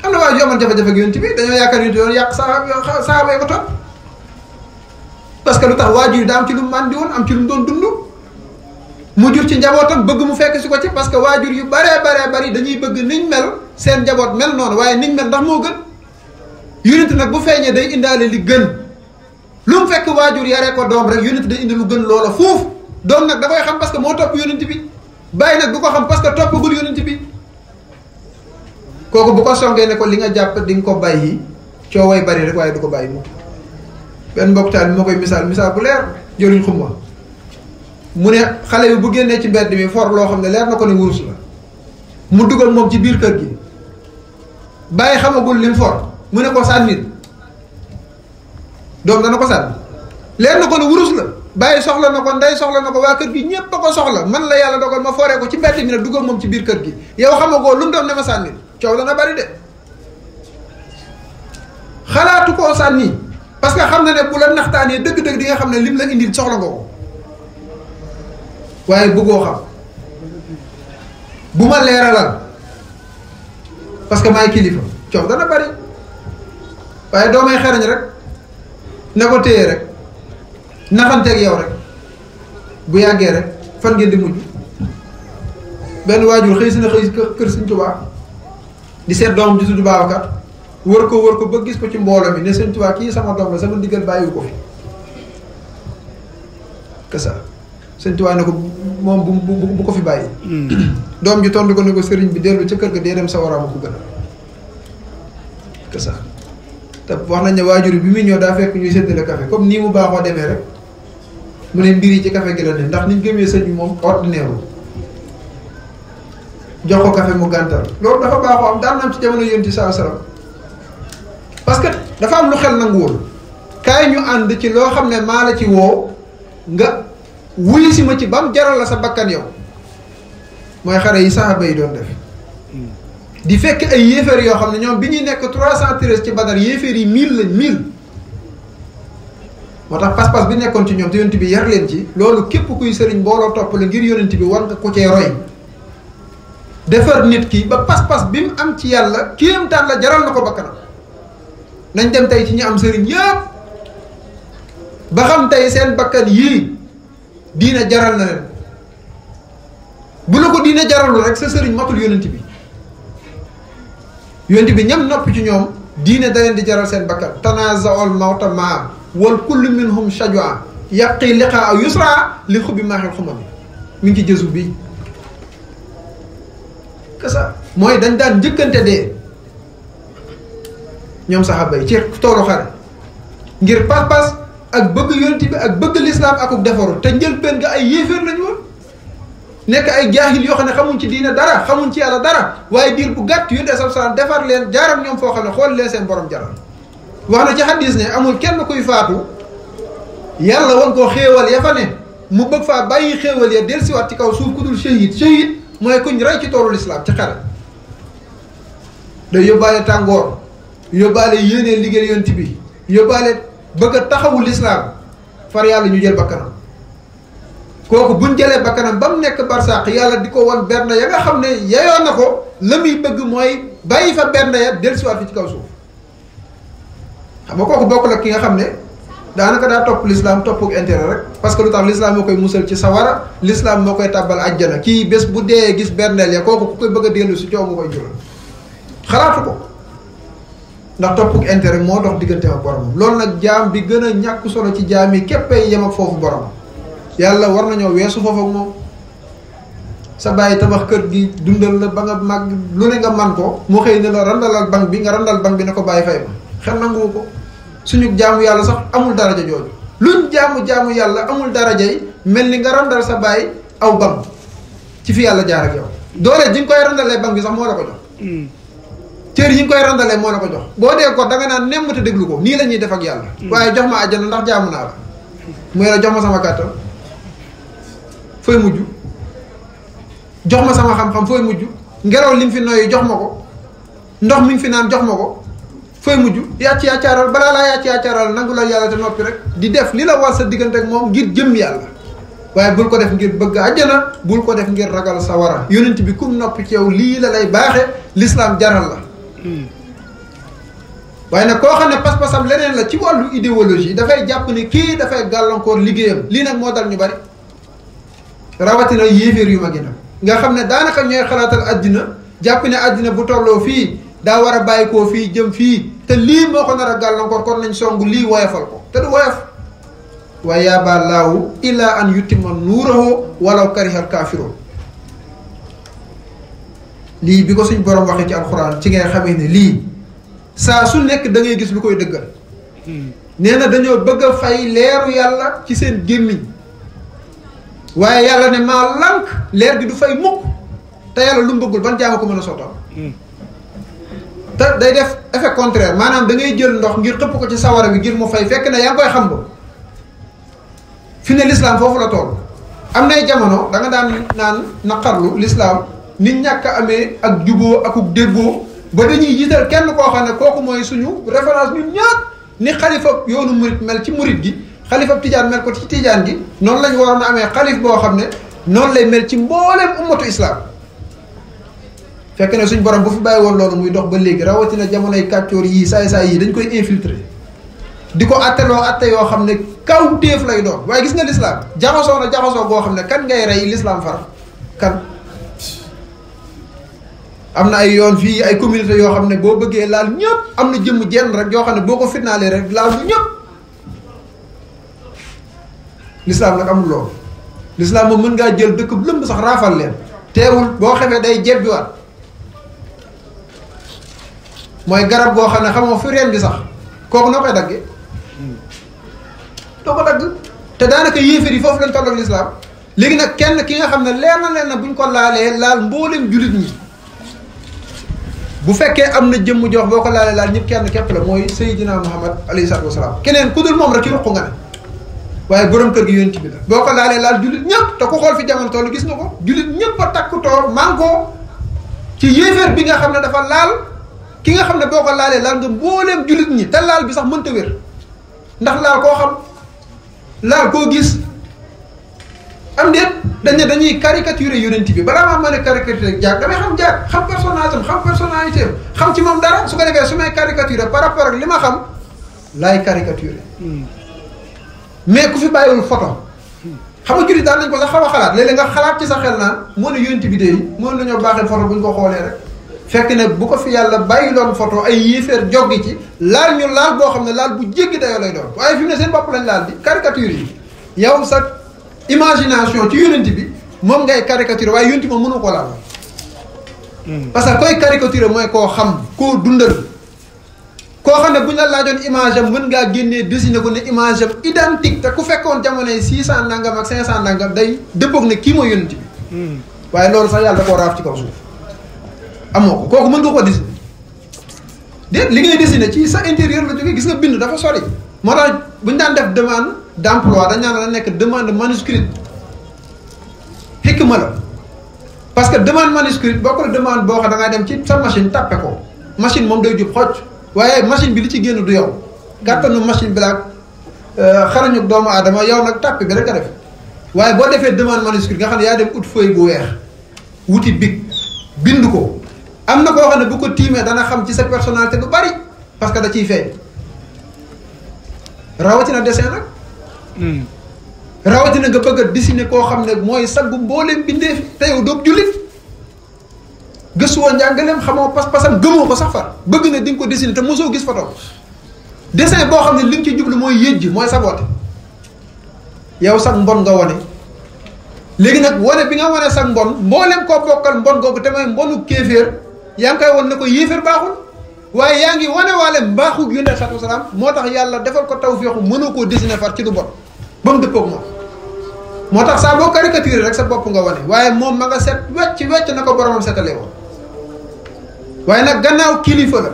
am na waajur yu amoon jafe-jafe ak yonent bi dañoo yaakaar yonent bi doon yàq saaba yi ko topp parce que lu tax waajur yi daa am ci lu mu màndi woon am ci lu mu doon dund mu jur ci njabootam bëgg mu fekk si ko ci parce que waajur yu baree bari dañuy bëgg niñ mel seen njaboot mel noonu waaye niñ mel ndax moo gën yonent nag bu feeñee day indaale li gën lu mu fekk waajur yaree ko doom rek yonent day indi lu gën loola foofu doom nag da koy xam parce que moo topp yonent bi bàyyi nag du ko xam parce que toppagul yonent bi kooku bu ko songee ne ko li nga jàpp di nga ko bàyyi cooway bari rek waaye du ko bàyyi moom benn mbokk taal bi moo koy misaal bu leer jëriñ xumma mu ne xale bi bu génnee ci mbedd mi for loo xam ne leer na ko ne wurus la mu dugal moom ci biir kër gi bàyyi xamagul lim for mu ne ko sànnil doom dana ko sànni leer na ko ne wurus la bàyyi soxla na ko ndey soxla na ko waa kër gi ñépp a ko soxla man la yàlla dogal ma foree ko ci mbedd mi ne dugal moom ci biir kër gi yow xamagoo lu mu doon ne ma sànnil coow dana bari de xalaatu koo sànni parce que xam na ne bu la naxtaanee dëgg-dëgg di nga xam ne lim la indil soxla nga ko waaye bëggoo xam bu ma leeralal parce que maay kilifa coow dana bari waaye doo may xarañ rek ne ko téye rek naxanteeg yow rek bu yàggee rek fan ngeen di mujj benn waajur xëy si na xëy kër Sëñ Tuubaa di seet doomam di tudd Babacar wër ko ba gis ko ci mbooloo mi ne Sëñ Tuubaa kii sama doom la sama ndigal bàyyiwu ko fi kasa Sëñ Tuubaa ne ko moom bu ko fi bàyyi doom ji tontu ko ne ko sëriñ bi dellu ca kër ga dee dem sa waraama ko gën a kasa te wax nañ ne waajur bi muy ñëw daa fekk ñuy séddale café comme nii mu baaxoo demee rek mu ne mbir yi ci café gi la ne ndax niñ gëmee sëñ bi moom ordinaire jox ko café mu gàntal loolu dafa baaxoo am daan na am ci jamono yonent saa salaam parce que dafa am lu xel nanguwul kaay ñu ànd ci loo xam ne maa la ci woo nga wuyu si ma ci bam jaral la sa bakkan yow mooy xare yi saxaaba yi doon def di fekk ay yéeféer yoo xam ne ñoom bi ñuy nekk 313 ci Badar yéeféer yi 1000 lañ 1000 moo tax pas-pas bi nekkoon ci ñoom te yonent bi yar leen ci loolu képp kuy sëriñ mbooloo topp la ngir yonent bi war nga ko cee roy defar nit ki ba pas-pas bi mu am ci yàlla kéemtaan la jaral na ko bakkanam nañ dem tey ci ñi am sëriñ yëpp ba xam tey seen bakkan yii diina jaral na leen bu la ko diina jaralul rek sa sëriñ matul yonent bi ñam nopp ci ñoom diine da leen di jaral seen bakkan tanazaul mawta maa wal kullu minhum shajwa yaqi liqaa yusra li xubbi maaxil xumam mi ngi ci jësu bi kasa mooy dañ daan njëkkante dee ñoom saxaaba yi ci toolu xare ngir pas-pas ak bëgg yonent bi ak bëgg lislaam akuk defaru te njëlbéen nga ay yéeféer lañu woon nekk ay jaahil yoo xam ne xamuñ ci diine dara xamuñ ci yàlla dara waaye diir bu gàtt yu dee sab defar leen jaaram ñoom foo xam ne xool leen seen borom jaral wax na ci xadis ne amul kenn kuy faatu yàlla wan koo xéewal ya fa ne mu bëgg faa bàyyi xéewal ya dellusiwaat ci kaw suuf ku dul shahid mooy kuñ rey ci toolu lislaam ci xare day yóbbaale tàngoor yóbbaale yéenee liggéey yonent bi yóbbaale bëgg a taxawu lislaam far yàlla ñu jël bakkanam kooku buñ jëlee bakkanam ba mu nekk barsàq yàlla di ko wan bernde ya nga xam ne yeyoon na ko la muy bëgg mooy bàyyi fa bernde ya dellusiwaat fi ci kaw suuf xam nga kooku bokkul ak ki nga xam ne daanaka daa topp l'islam toppuk intérêt rek parce que lu tax l'islam moo koy musal ci sawara l'islam moo koy tàbbal àjjana kii bés bu dee gis berndeel ya kooku ku koy bëgg a dellu si coow mu koy jural xalaatu ko ndax toppuk intérêt moo dox diggante ak boromam loolu nag jaam bi gën a ñàkk solo ci jaam yi képpay yem ak foofu borom yàlla war nañoo weesu foofu ak moom sa bàyyi tabax kër gi dundal la ba nga màgg lu ne nga man ko mu xëy ne la randalal banque bi nga randal banque bi ne ko bàyyi fay ma xel nanguwu ko suñu jaamu yàlla sax amul daraja jooju luñ jaamu yàlla amul darajay mel ni nga randal sa bàyyi aw banque ci fi yàlla jaar ak yow doole ji nga koy randalee banque bi sax moo la ko jox cër yi nga koy randalee moo la ko jox boo dee ko da nga naan nemm te déglu ko nii la ñuy def ak yàlla waaye jox ma àjjana ndax jaamu naa la muy la jox ma sama kàttan fooy mujj jox ma sama xam-xam fooy mujj ngelaw li mu fi noyyi jox ma ko ndox mi ngi fi naan jox ma ko fooy mujj yàcc yaccaaral balaa laa yàcc yaccaaral nangu la yàlla te noppi rek di def li la war sa diggante ak moom ngir jëm yàlla waaye bul ko def ngir bëgg àjjana bul ko def ngir ragal sawara yonent bi kum noppi ci yow lii la lay baaxe l'islam jaral la waaye nag koo xam ne pas-pasam leneen la ci wàllu idéologie dafay jàpp ne kii dafay gàllankoor liggéeyam lii nag moo dal ñu bari rawatina yéeféer yu mag yi nag nga xam ne daanaka ñooy xalaatal àddina jàpp ne àddina bu tolloo fii daa war a bàyyi koo fii jëm fii te lii moo ko nar a gàllankoor kon nañ song lii woyofal ko te du woyof waaye yaaba laahu illa an yutimma nuurahu walaw karihal kaafiroon lii bi ko suñ borom waxee ci alxuraan ci ngay xamee ne lii saa su nekk da ngay gis lu koy dëggal nee na dañoo bëgg a fay leeru yàlla ci seen gémmiñ waaye yàlla ne maa lànk leer gi du fay mukk te yàlla lu mu bëggul ban jaama ko mën a sottal te day def effet contraire maanaam da ngay jël ndox ngir xëpp ko ci sawara bi ngir mu fay fekk ne yaa ngi koy xam ba fi ne l'islam foofu la toll am nay jamono da nga daan naan naqarlu l'islam nit ñàkk a amee ak juboo akuk déggoo ba dañuy jiital kenn koo xam ne kooku mooy suñu référence ñun ñaar ni xalifa yoonu murit mel ci murit gi xalifa tijaan mel ko ci tijaan gi noonu lañ waroon a amee xalif boo xam ne noonu lay mel ci mbooleem ummatu islam fekk ne suñ borom bu fi bàyyi woon loolu muy dox ba léegi rawatina jamonoy kàccoor yii saay-saay yii dañ koy infiltrer di ko atteloo atte yoo xam ne kaw téef lay doon waaye gis nga l'islam jaxasoo na jaxasoo goo xam ne kan ngay rey l'islam far kan am na ay yoon fii ay communauté yoo xam ne boo bëggee laal ñëpp am na jëmm jenn rek yoo xam ne boo ko fitnaalee rek laal ñu ñëpp l'islam nag amul loolu l'islam moom mën ngaa jël dëkk bu lëmb sax raafal leen teewul boo xamee day jebbiwaat mooy garab goo xam ne xamoo fi reen bi sax kooku noo koy daggee doo ko dagg te daanaka yéefar yi foofu lañ toll ak l'islam léegi nag kenn ki nga xam ne leer na leen na buñ ko laalee laal mboolem jullit ñi bu fekkee am na jëmm jox boo ko laalee laal ñëpp kenn képp la mooy Seydina Muhammad alayhi salaatu wasalaam keneen ku dul moom rek ci ruq nga ne waaye borom kër gi yonent bi la boo ko laalee laal jullit ñëpp te ku xool fi jamono toll gis nga ko jullit ñëpp a takkutoo mànkoo ci yéefar bi nga xam ne dafa laal ki nga xam ne boo ko laalee laal nga mbooleem jullit ñi te laal bi sax mënta wér ndax laal koo xam laal koo gis am déet dañ ne dañuy caricaturer yonent bi balaa maa mën a caricaturer jaar damay xam jaar xam personnage am xam personnalité am xam ci moom dara su ko defee su may caricaturer par rapport ak li ma xam laay caricaturer mais ku fi bàyyiwul photo xam nga jullit daal nañ ko sax xaw a xalaat léeg-léeg nga xalaat ci sa xel naan moo ne yonent bi de mën nañoo baaxee photo bu ñu ko xoolee rek fekk ne bu ko fi yàlla bàyyiloon photo ay yéeféer joggi ci laal ñu laal boo xam ne laal bu jéggi dayoo lay doon waaye fi mu ne seen bopp lañ laal di caricature yi yow sa imagination ci yonent bi moom ngay caricature waaye yonent moom mënu ko laal parce que koy caricature mooy koo xam koo dundal koo xam ne bu ñu la laajoon image am mën ngaa génnee dessiné ko ne image am identique te ku fekkoon jamono yi 600 nangam ak 500 nangam day dëppoog ne kii mooy yonent bi waaye loolu sax yàlla da koo raaf ci kaw suuf amoo ko kooku mën nga ko dessiné déet li ngay dessiné ci sa intérieur la jógee gis nga bind dafa sori moo tax bu ñu daan def demande d'emploi dañ naan la nekk demande manuscrite xikma la parce que demande manuscrite boo ko demande boo xam da ngaa dem ci sa machine tàppe ko machine moom day jub xocc waaye machine bi li ci génn du yow gàttanu machine bi la xarañu doomu aadama yow nag tàppe bi rek a def waaye boo defee demande manuscrite nga xam ne yaa dem ut feuille bu weex wuti bic bind ko am na koo xam ne bu ko tiimee dana xam ci sa personnalité lu bari parce que da ciy feeñ rawatina dessin nag rawatina nga bëgg a dessiner koo xam ne mooy saggu mbooleem bindee te yow doob jullit gëstuwoo njàngaleem xamoo pas-pasam gëmoo ko sax far bëgg na di nga ko dessiner te mosoo gis photo dessin boo xam ne li nga ci jublu mooy yëjj mooy saboote yow sax mbon nga wane léegi nag wane bi nga wane sax mbon mbooleem koo bokkal mbon googu te mooy mbonu kéeféer yaa ngi koy wan ne ko yéeféer baaxul waaye yaa ngi wane waale mbaaxu yonent sallallahu alayhi wasallam moo tax yàlla defal ko tawfeexu mënoo koo dessiner far ci lu bon ba mu dëppoog moom moo tax saa boo caricature rek sa bopp nga wane waaye moom ma nga set wecc na ko boromam setalee woon waaye nag gannaaw kilifa la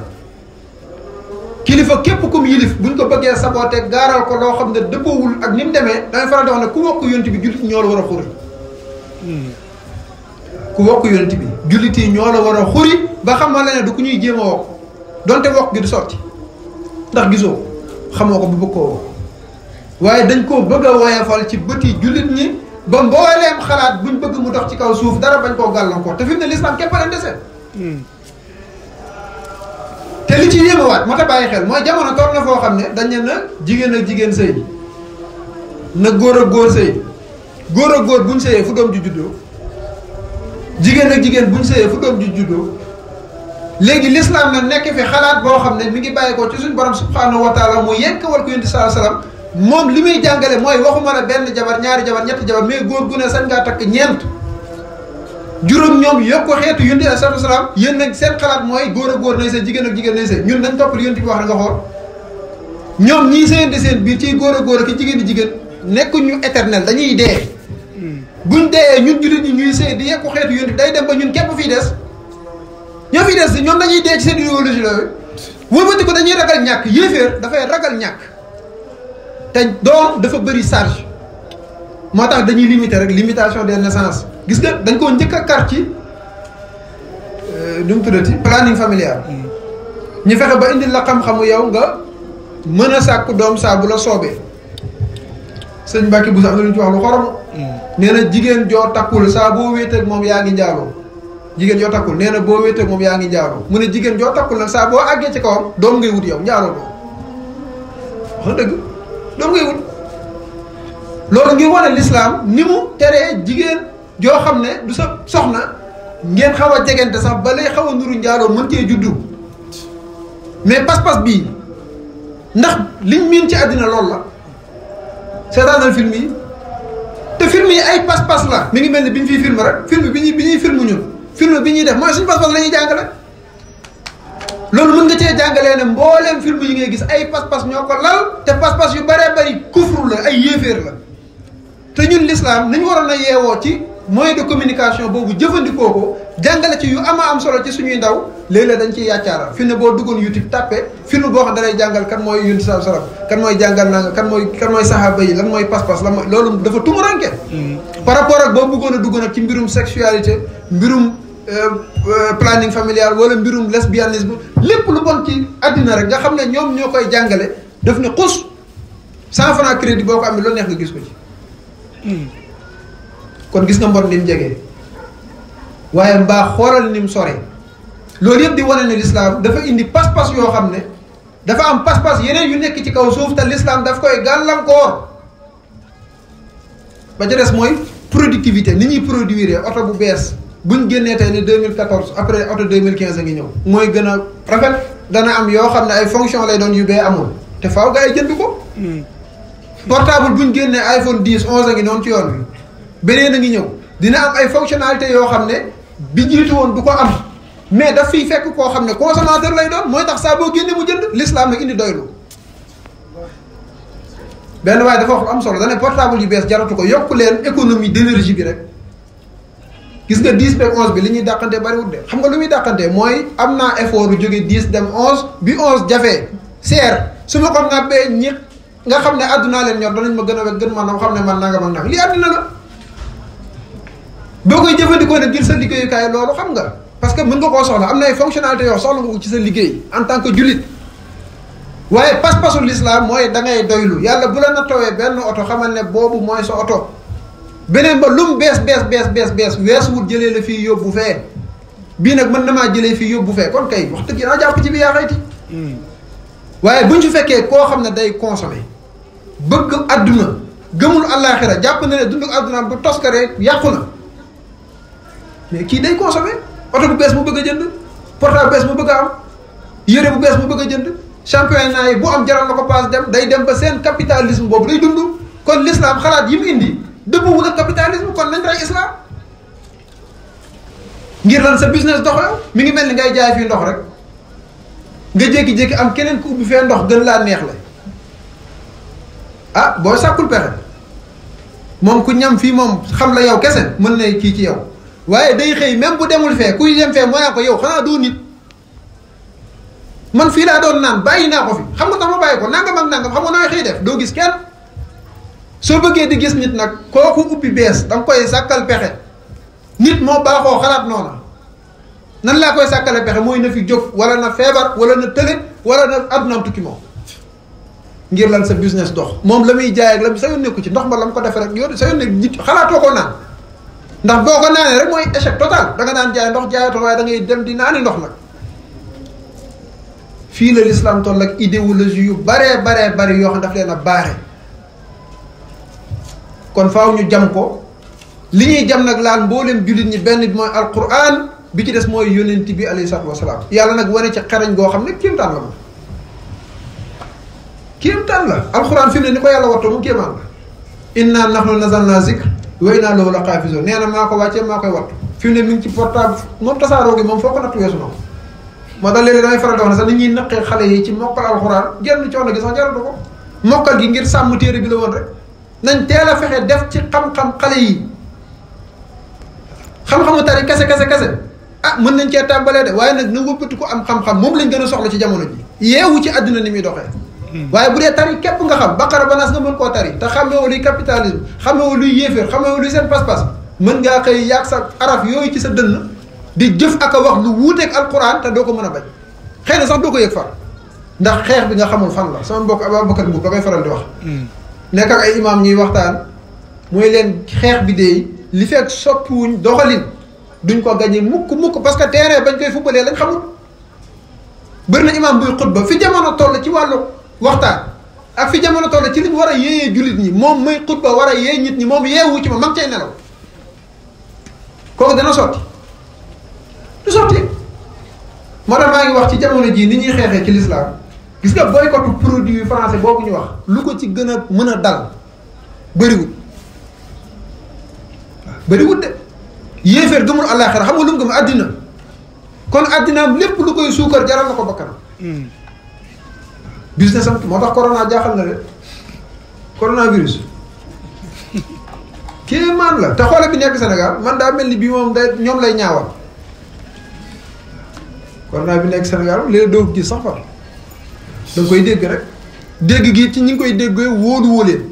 kilifa képp kum yilif buñ ko bëggee saboté gaaral ko loo xam ne dëppoowul ak ni mu demee dangay faral di wax ne ku wokk yonent bi jullit ñoo la war a xuri ku wokk yonent bi jullit yi ñoo la war a xuri ba xamal la ne du ku ñuy jéem a wokk donte wokk gi du sotti ndax gisoo xamoo ko bu bëgg koo wokk waaye dañ koo bëgg a woyefal ci bëti jullit ñi ba mbooleem xalaat buñ bëgg mu dox ci kaw suuf dara bañ koo gàllankoor te fi mu ne l'islam képp a leen dese te li ci yéemawaat moo tax bàyyi xel mooy jamono toll na foo xam ne dañ ne na jigéen ak jigéen sëy na góor ak góor sëy góor ak góor buñ sëyee fu doom ji juddoo jigéen ak jigéen buñ sëyee fu doom ji juddoo léegi l'islam na nekk fi xalaat boo xam ne mi ngi bàyyi ko ci suñ borom subhanahu wa taala mu yenk wal ko yonent sallallahu alayhi wasallam moom li muy jàngale mooy waxuma la benn jabar ñaari jabar ñetti jabar mais góor gu ne sañ ngaa takk ñeent juróom ñoom yokk ko xeetu yonent sallallahu alayhi wasallam yéen nag seen xalaat mooy góor ak góor nay sëy jigéen ak jigéen nay sëy ñun nañ topp li yonent bi wax nga xool ñoom ñii sëyante seen biir ci góor ak góor ak jigéen di jigéen nekkuñu éternel dañuy dee buñ dee ñun jullit ñi ñuy sëy di yekku xeetu yonent day dem ba ñun képp fii des ñoo fi des ñoom dañuy dee ci seen idéologie la wëlbati ko dañuy ragal ñàkk yéeféer dafay ragal ñàkk te doom dafa bëri charge moo tax dañuy limiter rek limitation des naissances gis nga dañ koo njëkk a kar ci nu mu tuddati planning familial ñu fexe ba indil la xam-xamu yow nga mën a sàkku doom saa bu la soobee sëñ Mbacke bu sax am na lu ñu ci wax lu xorom nee na jigéen joo takkul saa boo wéeteeg moom yaa ngi njaaloo jigéen joo takkul nee na boo wéeteeg moom yaa ngi njaaloo mu ne jigéen joo takkul nag saa boo àggee ci kawam doom ngay wut yow njaaloo doom wax dëgg doom ngay wut loolu ngir wane l'islam ni mu teree jigéen joo xam ne du sa soxna ngeen xaw a jegante sax ba lay xaw a nuru njaaloo mën cee juddu mais pas-pas bii ndax liñ miin ci àddina loolu la seetaanal film yi te film yi ay pas-pas la mi ngi mel ni bi ñu fiy film rek film bi ñuy film ñun film bi ñuy def mooy suñu pas-pas la ñuy jàngale loolu mën nga cee jàngalee ne mbooleem film yi ngay gis ay pas-pas ñoo ko lal te pas-pas yu bëree bëri kufru la ay yéeféer la te ñun l'islam nañu waroon a yeewoo ci moyen de communication boobu jëfandikoo ko jàngale ci yu ama am solo ci suñuy ndaw léeg-léeg dañ ciy yàccaaral fi ne boo duggoon YouTube tàppe film boo xam dalay jàngal kan mooy yonent sallallahu alayhi wasallam kan mooy jàngal naa kan mooy saxaaba yi lan mooy pas-pas lan mooy loolu dafa tumuranke par rapport ak boo bëggoon a dugg nag ci mbirum sexualité mbirum planning familial wala mbirum lesbianisme lépp lu bon ci àddina rek nga xam ne ñoom ñoo koy jàngale daf ne xus 100 francs crédit boo ko amee loolu neex nga gis ko ci kon gis nga mbon ni mu jegee waaye mbaa xoolal ni mu sore loolu yëpp di wane ne l'islam dafa indi pas-pas yoo xam ne dafa am pas-pas yeneen yu nekk ci kaw suuf te l'islam daf koy gàllankoor. ba ca des mooy productivité ni ñuy produire oto bu bees buñ génnee tey ne 2014 après oto 2015 a ngi ñëw mooy gën a rafet dana am yoo xam ne ay fonction lay doon yu bee amul te faaw gaa yi jënd ko. portable buñ génnee iPhone 10 11 a ngi noonu ci yoon bi beneen a ngi ñëw dina am ay fonctionnalité yoo xam ne bi jiitu woon du ko am mais daf fiy fekk koo xam ne consommateur lay doon mooy tax saa boo génnee mu jënd l'islam nag indi doylu. benn waaye dafa wax lu am solo dane portable yu bees jaratu ko yokku leen économie d'énergie bi rek gis nga 10 beeg 11 bi li ñuy dàqantee bariwul de xam nga lu muy dàqantee mooy am naa effort bu jóge 10 dem 11 bi 11 jafee seer su ma ko ŋàbbee ñi nga xam ne àddunaa leen ñor danañ ma gën a wek gën man xam ne man nangam ak nangam lii àddina la boo koy jëfandikoo ne ngir sa liggéeyukaay loolu xam nga parce que mën nga koo soxla am na ay fonctionnalités yoo soxla nga ko ci sa liggéey en tant que jullit waaye pas-pasu l'islam mooy da ngay doylu yàlla bu la nattawee benn oto xamal ne boobu mooy sa oto beneen ba lum bees wees wut jëlee la fii yóbbu fee bii nag mën na maa jëlee fii yóbbu fee kon kay wax dëgg naa jàpp ci bi yaa xayti waaye buñ ci fekkee koo xam ne day consommer bëgg adduna gëmul àllaaxira jàpp na ne dund adduna bu toskaree yàqu na mais kii day consommer oto bu bees mu bëgg a jënd portable bees mu bëgg a am yére bu bees mu bëgg a jënd championnat yi bu am jaral na ko paas dem day dem ba seen capitalisme boobu day dund kon l'islam xalaat yi mu indi dëppwul ak capitalisme kon nañ rey islam ngir lan sa business dox yow mi ngi mel ni ngay jaay fii ndox rek nga jékki-jékki am keneen ku ubbi fee ndox gën laa neex la ah boo sàkkul pexe moom ku ñam fii moom xam la yow kese mën na kii ci yow waaye day xëy même bu demul fee kuy dem fee mooy ko yow xanaa doo nit man fii laa doon naan bàyyi naa ko fi xam nga tax ma bàyyi ko nangam ak nangam xam nga nooy xëy def doo gis kenn soo bëggee di gis nit nag kooku ubbi bees da nga koy sàkkal pexe nit moo baaxoo xalaat noona nan laa koy sàkkale pexe mooy na fi jóg wala na feebar wala na tële wala na addunaam tukki moom ngir lan sa business dox moom la muy jaay ak la sa yoon nekku ci ndox ma la mu ko defee rek yow sa yoon nekk nit xalaatoo ko naan ndax boo ko naanee rek mooy échec total da nga naan jaay ndox jaayatoo waaye da ngay dem di naani ndox nag fii la l'islam toll ak idéologie yu baree bari yoo xam daf leen a baare kon faaw ñu jam ko li ñuy jam nag laal mboolem jullit ñi benn bi mooy alquran bi ci des mooy yonent bi alayhi salaatu wasalaam yàlla nag wane ci xarañ goo xam ne kéemtaan la moom kéemtaan la alquran fi mu ne ni ko yàlla wattoo mu kéemaan la inna nahnu nazalna zikr wa inna lahu la xaafizoon nee na maa ko wàccee maa koy wattu fi mu ne mi ngi ci portable moom tasaaroo gi moom foo ko natt weesu na ko moo tax léeg-léeg damay faral di wax ne sax ni ñuy naqee xale yi ci mokkal alxuraan genn coono gi sax jaratu ko mokkal gi ngir sàmm téere bi la woon rek nañ teel a fexe def ci xam-xam xale yi xam-xamu tari kese ah mën nañ cee tàmbalee de waaye nag na wëbbati ko am xam-xam moom lañ gën a soxla ci jamono ji yeewu ci àdduna ni muy doxee waaye bu dee tari képp nga xam baqara ba naas nga mën koo tari te xamewoo luy capitalisme xamewoo luy yéeféer xamewoo luy seen pas-pas mën ngaa xëy yaag sa araf yooyu ci sa dënn di jëf ak a wax lu wuuteeg alquran te doo ko mën a bañ xëy na sax doo ko yëg far ndax xeex bi nga xamul fan la sama mbokk Ababacar Mbuub da koy faral di wax nekk ak ay imam ñuy waxtaan mooy leen xeex bi de li fekk soppiwuñ doxalin duñ ko gañe mukk parce que terrain bañ koy fubalee lañ xamul bëri na imam buy xutba fi jamono toll ci wàllu waxtaan ak fi jamono toll ci liñ war a yéeyee jullit ñi moom muy xutba war a yee nit ñi moom yeewu ci ma ngi cay nelaw kooku dana sotti du sotti moo tax maa ngi wax ci jamono jii ni ñuy xeexee ci l'islam gis nga boycott produit français boobu ñu wax lu ko ci gën a mën a dal bëriwul bëriwul de yéeféer gëmul àllaaxira xam nga lu mu gëm àddina kon àddinaam lépp lu koy suukar jaral na ko bakkanam business am moo tax corona jaaxal na de coronavirus kéemaan la te xoole bi nekk Sénégal man daa mel ni bii moom day ñoom lay ñaawal corona bi nekk Sénégal léegi doo ko gis sax far da nga koy dégg rek dégg gi ci ñi ngi koy déggee wóolu leen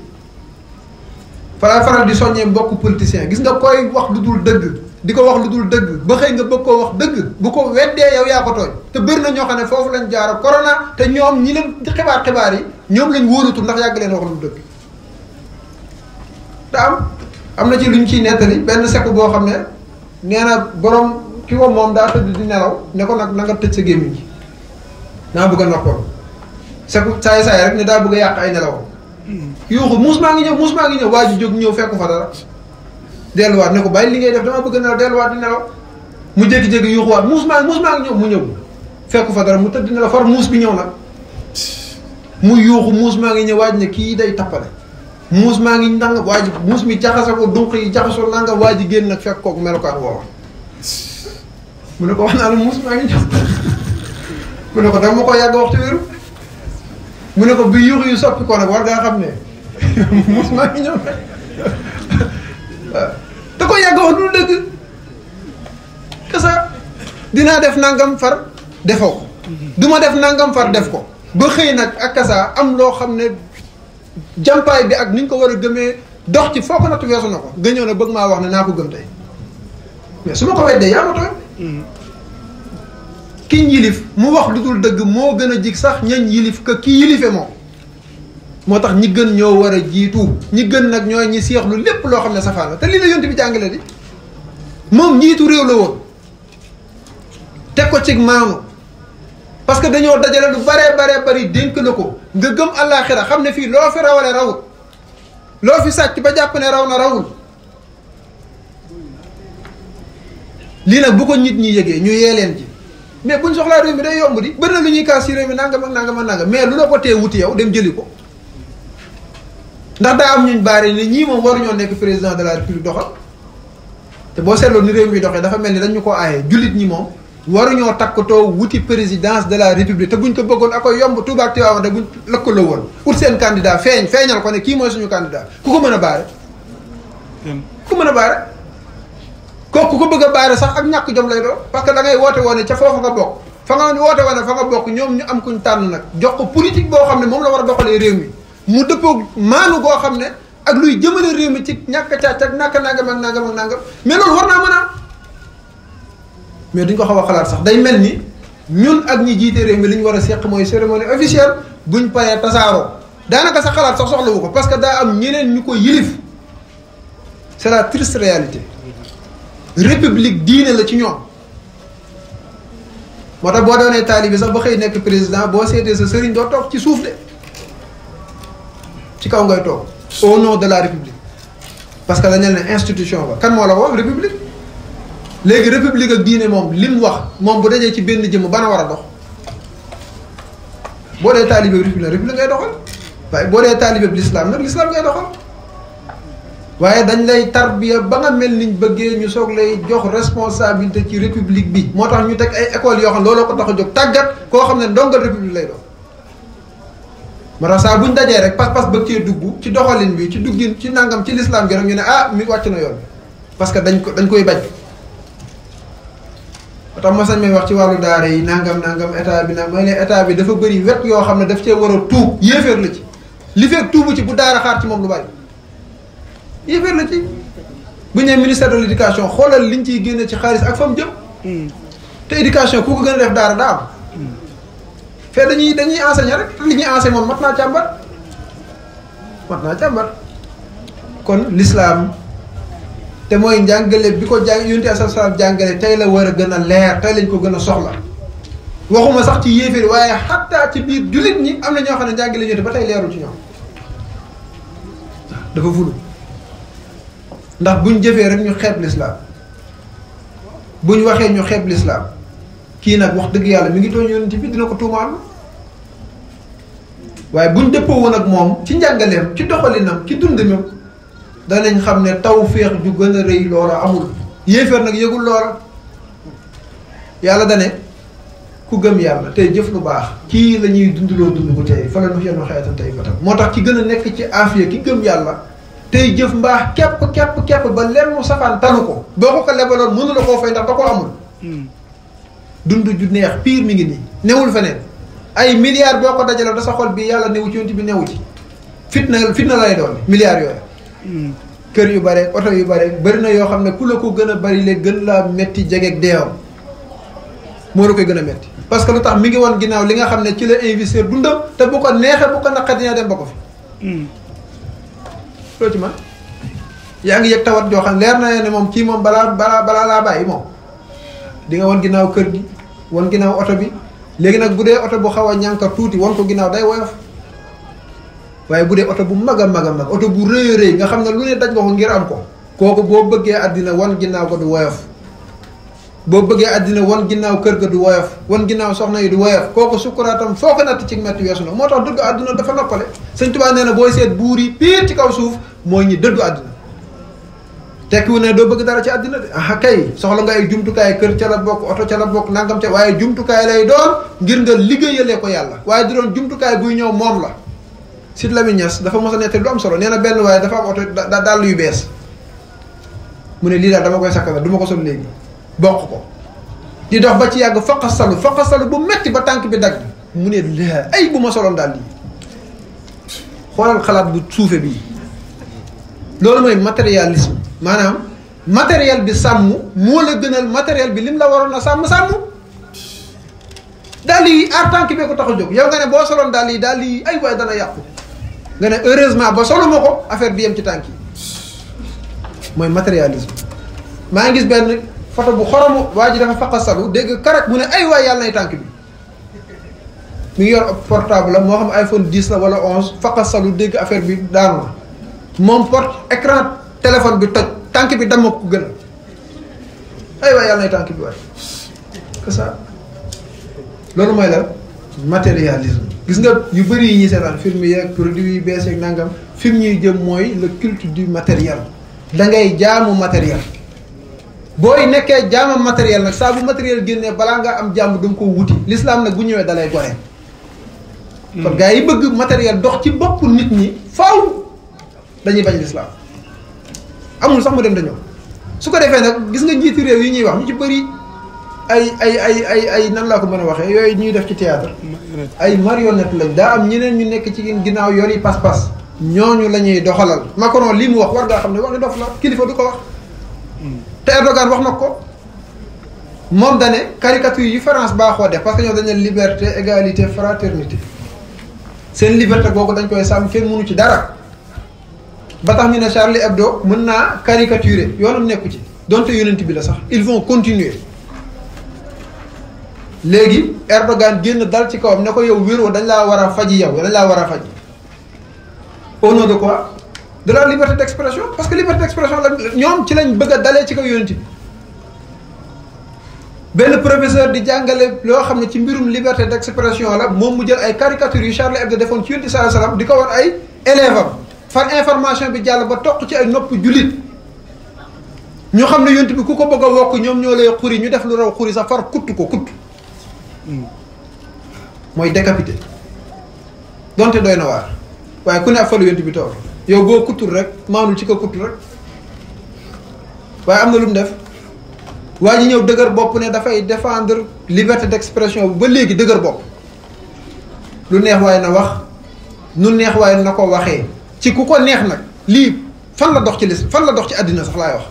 faral di soññee mbokk politicien gis nga koy wax lu dul dëgg di ko wax lu dul dëgg ba xëy nga bëgg koo wax dëgg bu ko weddee yow yaa ko tooñ te bëri na ñoo xam ne foofu lañ jaara corona te ñoom ñi leen xibaar yi ñoom lañ wóolutul ndax yàgg leen wax lu dul dëgg te am na ci luñ ciy nettali benn sekk boo xam ne nee na borom ki ko moom daa tëdd di nelaw ne ko nag na nga tëj sa gémmiñ gi naa bëgg a noppal sekku saay rek ne daa bëgg a yàq ay nelaw yuuxu muus maa ngi ñëw waa ji jóg ñëw fekku fa dara delluwaat ne ko bàyyi li ngay def damaa bëgg a nelaw delluwaat di nelaw mu jékki-jékki yuuxuwaat muus maa ngi ñëw mu ñëw fekku fa dara mu tëdd nelaw far muus bi ñëw nag mu yuuxu muus maa ngi ñëw waa ji ne kii day tappale muus maa ngi nanga waa ji muus mi jaxase ko dunq yi jaxasoo nanga waa ji génn nag fekk kooku melokaan woowa mu ne ko wax naa la muus maa ngi ñëw mu ne ko danga ma ko yàgg waxtu wéru mu ne ko bi yuuxu yu soppi ko nag war ngaa xam ne muus maa ngi ñëw waaw da ko yàgg wax du dëgg kasa dinaa def nangam far defoo ko du ma def nangam far def ko ba xëy nag ak kasa am loo xam ne jàmpaay bi ak ni ñu ko war a gëmee dox ci foo ko natt weesu na ko nga ñëw na bëgg maa wax ne naa ko gëm tey mais su ma ko weddee yaa ma tooñ kiñ yilif mu wax lu dul dëgg moo gën a jig sax ñañ yilif que ki yilife moom moo tax ñi gën ñoo war a jiitu ñi gën nag ñooy ñi seexlu lépp loo xam ne safaan la te lii la yonent bi jàngale di moom njiitu réew la woon teg ko cig maanu parce que dañoo dajale lu baree bari dénk la ko nga gëm àllaaxira xam ne fii loo fi rawale rawul loo fi sàcc ba jàpp ne raw na rawul lii nag bu ko nit ñi yëgee ñu yee leen ci mais buñ soxlaa réew mi day yomb di bëri na lu ñuy kaas ci réew mi nangam ak nangam ak nangam mais lu la ko tee wuti yow dem jëli ko ndax daa am ñuñ baare ni ñii moom waruñoo nekk président de la république doxal te boo seetloo ni réew mi doxee dafa mel ni dañ ñu ko aaye jullit ñi moom waruñoo takkatoo wuti présidence de la république te buñ ko bëggoon ak koy yomb Touba ak Tivaouane de buñ lëkkaloo woon ut seen candidat feeñal ko ne kii mooy suñu candidat ku ko mën a baare ku ko mën a baare kooku ko bëgg a baare sax ak ñàkk jom lay doon parce que da ngay woote woone ca foofu nga bokk fa nga woote woone fa nga bokk ñoom ñu am kuñ tànn nag jox ko politique boo xam ne moom la war a doxalee réew mi mu dëppoo maanu goo xam ne ak luy jëmale réew mi ci ñàkk càcc ak ñàkk nangam ak nangam ak nangam mais loolu war naa mën a mais duñ ko xaw a xalaat sax day mel ni ñun ak ñi jiite réew mi li ñu war a seq mooy cérémonie officielle buñ paree tasaaroo daanaka sa xalaat sax soxlawu ko parce que daa am ñeneen ñu ko yilif c'est la triste réalité république diine la ci ñoom moo tax boo doonee taalibe sax ba xëy nekk président boo seetee sa sëriñ doo toog ci suuf de ci kaw ngay toog au nom de la république parce que dañu ne institution ba kan moo la ko wax république léegi république ak diine moom li mu wax moom bu dajee ci benn jëmm bana war a dox boo dee taalibe république ngay doxal waaye boo dee taalibe l'islam nag l'islam ngay doxal waaye dañ lay tarbiya ba nga mel niñ bëggee ñu soog lay jox responsabilité ci république bi moo tax ñu teg ay écoles yoo xam looloo ko tax a jóg tàggat koo xam ne ndongal république lay doon moo tax saa buñ dajee rek pas-pas bëgg cee dugg ci doxalin bi ci duggin ci nangam ci l'islam gi rek ñu ne ah mi wàcc na yoon parce que dañ koy bañ moo tax mosañ may wax ci wàllu daara yi nangam état bi nag mooy ne état bi dafa bëri wet yoo xam ne daf cee war a tuub yéeféer la ci li fekk tuubu ci bu daara xaar ci moom lu bari yéeféer la ci bu ñu nee ministère de l'éducation xoolal liñ ciy génne ci xaalis ak fa mu jëm te éducation ku ko gën a def daara daa am fee dañuy enseigner rek li ñuy enseigner moom mat naa càmbar kon l'islam te mooy njàngale bi ko jàng yonent sallallahu alayhi wasallam jàngale tey la war a gën a leer tey lañ ko gën a soxla waxuma sax ci yéeféer waaye xattaa ci biir jullit ñi am na ñoo xam ne njàngale yonent ba tey leerul ci ñoom dafa fulu ndax buñ jëfee rek ñu xeeb l'islam buñ waxee ñu xeeb l'islam kii nag wax dëgg yàlla mi ngi tooñ yonent bi dina ko tuumaal waaye buñ dëppoo woon ak moom ci njàngaleem ci doxalinam ci dundinam danañ xam ne tawféex ju gën a rëy loola amul yéeféer nag yëgul loola yàlla dane ku gëm yàlla tey jëf lu baax kii la ñuy dundaloo dund bu tey fa la nu yenn xeetan tey fatam moo tax ki gën a nekk ci aafiya ki gëm yàlla tey jëf mbaax képp ba lenn mu safaan tanu ko boo ko lebaloon mënu la koo fay ndax da ko amul dund ju neex pire mi ngi nii newul feneen ay milliards boo ko dajale da sa xol bi yàlla newu ci yonent bi newu ci fitna lay doon milliards yooyu kër yu bare oto yu bare bëri na yoo xam ne ku la ko gën a bari le gën laa metti jegeeg deewam moo la koy gën a metti parce que lu tax mi ngi woon ginnaaw li nga xam ne ci la investir dundam te bu ko neexee bu ko naqat dina dem ba ko fi loo ci man yaa ngi yëg tawat joo xam leer na ne moom kii moom balaa laa bàyyi moom di nga wan ginnaaw kër gi wan ginnaaw oto bi léegi nag bu dee oto bu xaw a ñànka tuuti wan ko ginnaaw day woyof waaye bu dee oto bu mag a mag a mag oto bu rëy a rëy nga xam ne lu ne daj nga ko ngir am ko kooku boo bëggee àddina wan ginnaaw ko du woyof boo bëggee àddina wan ginnaaw kër ga du woyof wan ginnaaw soxna yi du woyof kooku sukkuraatam foo ko natt ci metti weesu na moo tax dëddu àdduna dafa noppale Sëñ Tuubaa nee na booy seet buur yi piir ci kaw suuf mooy ñi dëddu àddina tekkiwu ne doo bëgg dara ci àddina de ah kay soxla nga ay jumtukaay kër ca la bokk oto ca la bokk nangam ca waaye jumtukaay lay doon ngir nga liggéeyalee ko yàlla waaye du doon jumtukaay buy ñëw moom la Sidy Lamine Niass dafa mos a nettali lu am solo nee na benn waaye dafa am oto dàll yu bees mu ne lii daal dama koy sakkanal du ma ko sol léegi bokk ko di dox ba ci yàgg faqasalu bu metti ba tànk bi dagg mu ne la ay bu ma soloon daal lii xoolal xalaat bu suufe bii loolu mooy matérialisme maanaam matériel bi sàmm moo la gënal matériel bi lim la waroon a sàmm daal yi aar tànk bee ko tax a jóg yow nga ne boo soloon daal yi ay waay dana yàqu nga ne heureusement ba solo ma ko affaire bi yem ci tànk yi mooy matérialisme maa ngi gis benn photo bu xoromu waa ji dafa faqasalu dégg karak mu ne ay waay yàlla nay tànk bi mi ngi yor portable la moo xam iPhone 10 la wala 11 faqasalu dégg affaire bi daanu na moom écran téléphone bi toj tànk bi dama ko gën ay waay yàlla nay tànk bi waay que ça loolu mooy la matérialisme gis nga yu bëri yi ñuy seetaan film yeeg produits yi bees yeeg nangam film ñuy jëm mooy le culte du matériel da ngay jaamu matériel booy nekkee jaamam matériel nag saa bu matériel génnee balaa nga am jàmm da nga ko wuti l'islam nag bu ñëwee dalay goree kon gars yi bëgg matériel dox ci bopp nit ñi faaw dañuy bañ l'islam amul sax mu dem dañoo su ko defee nag gis nga njiitu réew yi ñuy wax ñu ci bëri ay nan laa ko mën a waxee yooyu ñuy def ci théâtre ay marionnette lañ daa am ñeneen ñu nekk ci ginnaaw yor yi pas-pas ñooñu la ñuy doxalal Macron lii mu wax war ngaa xam ne wax nga dof la kilifa du ko wax te Erdogan wax na ko moom dane caricature yi France baaxoo def parce que ñoo dañu liberté égalité fraternité seen liberté googu dañ koy sàmm kenn mënu ci dara ba tax ñu ne Charlie Hebdo mën naa caricaturer yoonam nekku ci donte yonent bi la sax ils vont continuer léegi Erdogan génn dal ci kawam ne ko yow wéroo dañ laa war a faji yow dañ laa war a faji au nom de quoi de la liberté d'expression parce que liberté d'expression la ñoom ci lañ bëgg a dalee ci kaw yonent bi benn professeur di jàngale loo xam ne ci mbirum liberté d'expression la moom mu jël ay caricatures yu Charlie Hebdo defoon ci yonent bi sallallahu alayhi wasallam di ko war ay élèves am far information bi jàll ba toq ci ay nopp jullit ñu xam ne yonent bi ku ko bëgg a wokk ñoom ñoo lay xuri ñu def lu raw xuri sax far kutt ko kutt mooy décapité donte doy na waar waaye ku ne ak falu yonent bi tool yow boo kuttul rek maanul ci ko kuttul rek waaye am na lu mu def waa ji ñëw dëgër bopp ne dafay défendre liberté d'expression ba léegi dëgër bopp lu neex waaye na wax nu neex waaye na ko waxee ci ku ko neex nag lii fan la dox ci lis fan la dox ci àddina sax laay wax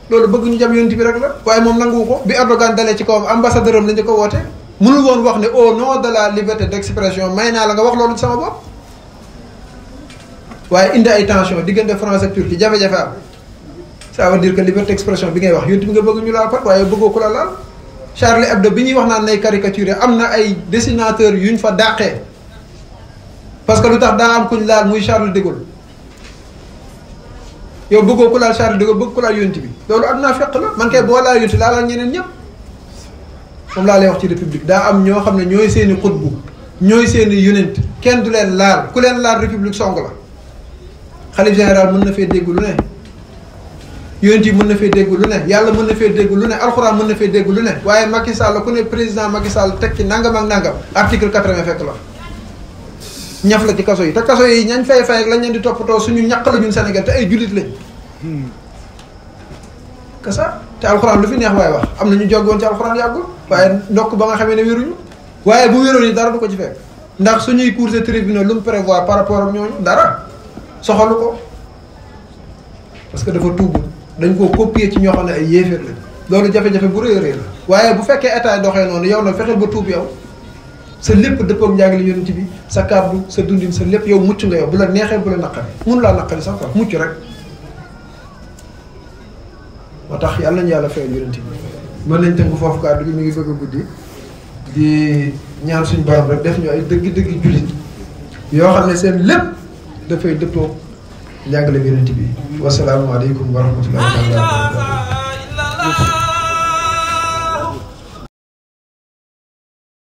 loolu bëgg ñu jam yonent bi rek la waaye moom nanguwu ko bi Erdogan dalee ci kawam ambassadeur am la ñu ko woote mënul woon wax ne au nom de la liberté d'expression may naa la nga wax loolu ci sama bopp waaye indi ay tension diggante France ak Turquie jafe-jafe am ça veut dire que liberté d'expression bi ngay wax yonent bi nga bëgg ñu laal ko waaye bëggoo ku la laal Charlie Hebdo bi ñuy wax naan nay caricature am na ay dessinateurs yuñ fa dàqee parce que lu tax daa am kuñ laal muy Charles de Gaulle yow bëggoo ku laal Charles de Gaulle bëgg ku laal yonent bi loolu am naa fekk la man kay boo laal yonent laalal ñeneen ñëpp moom laa lay wax ci république daa am ñoo xam ne ñooy seeni xutbu ñooy seeni yonent kenn du leen laal ku leen laal république song la xalif général mën na fee dégg lu ne yonent yi mën na fee dégg lu ne yàlla mën na fee dégg lu ne alxuraan mën na fee dégg lu ne waaye Macky Sall ku ne président Macky Sall teg ci nangam ak nangam article 80 fekk la ñaf la ci kaso yi te kaso yi ñañ fay ak lañ leen di toppatoo suñu ñaq la ñun Sénégal te ay jullit lañ que ça te alxuraan lu fi neex waaye wax am na ñu joggoon ci alxuraan yàggul waaye ndokk ba nga xamee ne wéruñu waaye bu wéroon yi dara du ko ci fekk ndax suñuy cours de tribunal lu mu prévoir par rapport ak ñooñu dara soxalu ko parce que dafa tuubu dañ koo copier ci ñoo xam ne ay yéeféer lañ loolu jafe-jafe bu rëy a rëy la waaye bu fekkee état doxee noonu yow nag fexeel ba tuub yow sa lépp dëppoo ak njàngale yonent bi sa kàddu sa dundin sa lépp yow mucc nga yow bu la neexee bu la naqari mënu laa naqari sax quoi mucc rek moo tax yàlla nañu yàlla fayal yonent bi mën nañ tënk foofu kàddu gi mi ngi bëgg a guddi di ñaan suñu borom rek def ñu ay dëgg-dëgg jullit yoo xam ne seen lépp dafay dëppoo njàngale yonent bi wasalaamualeykum wa rahmatullahi wa barakatuh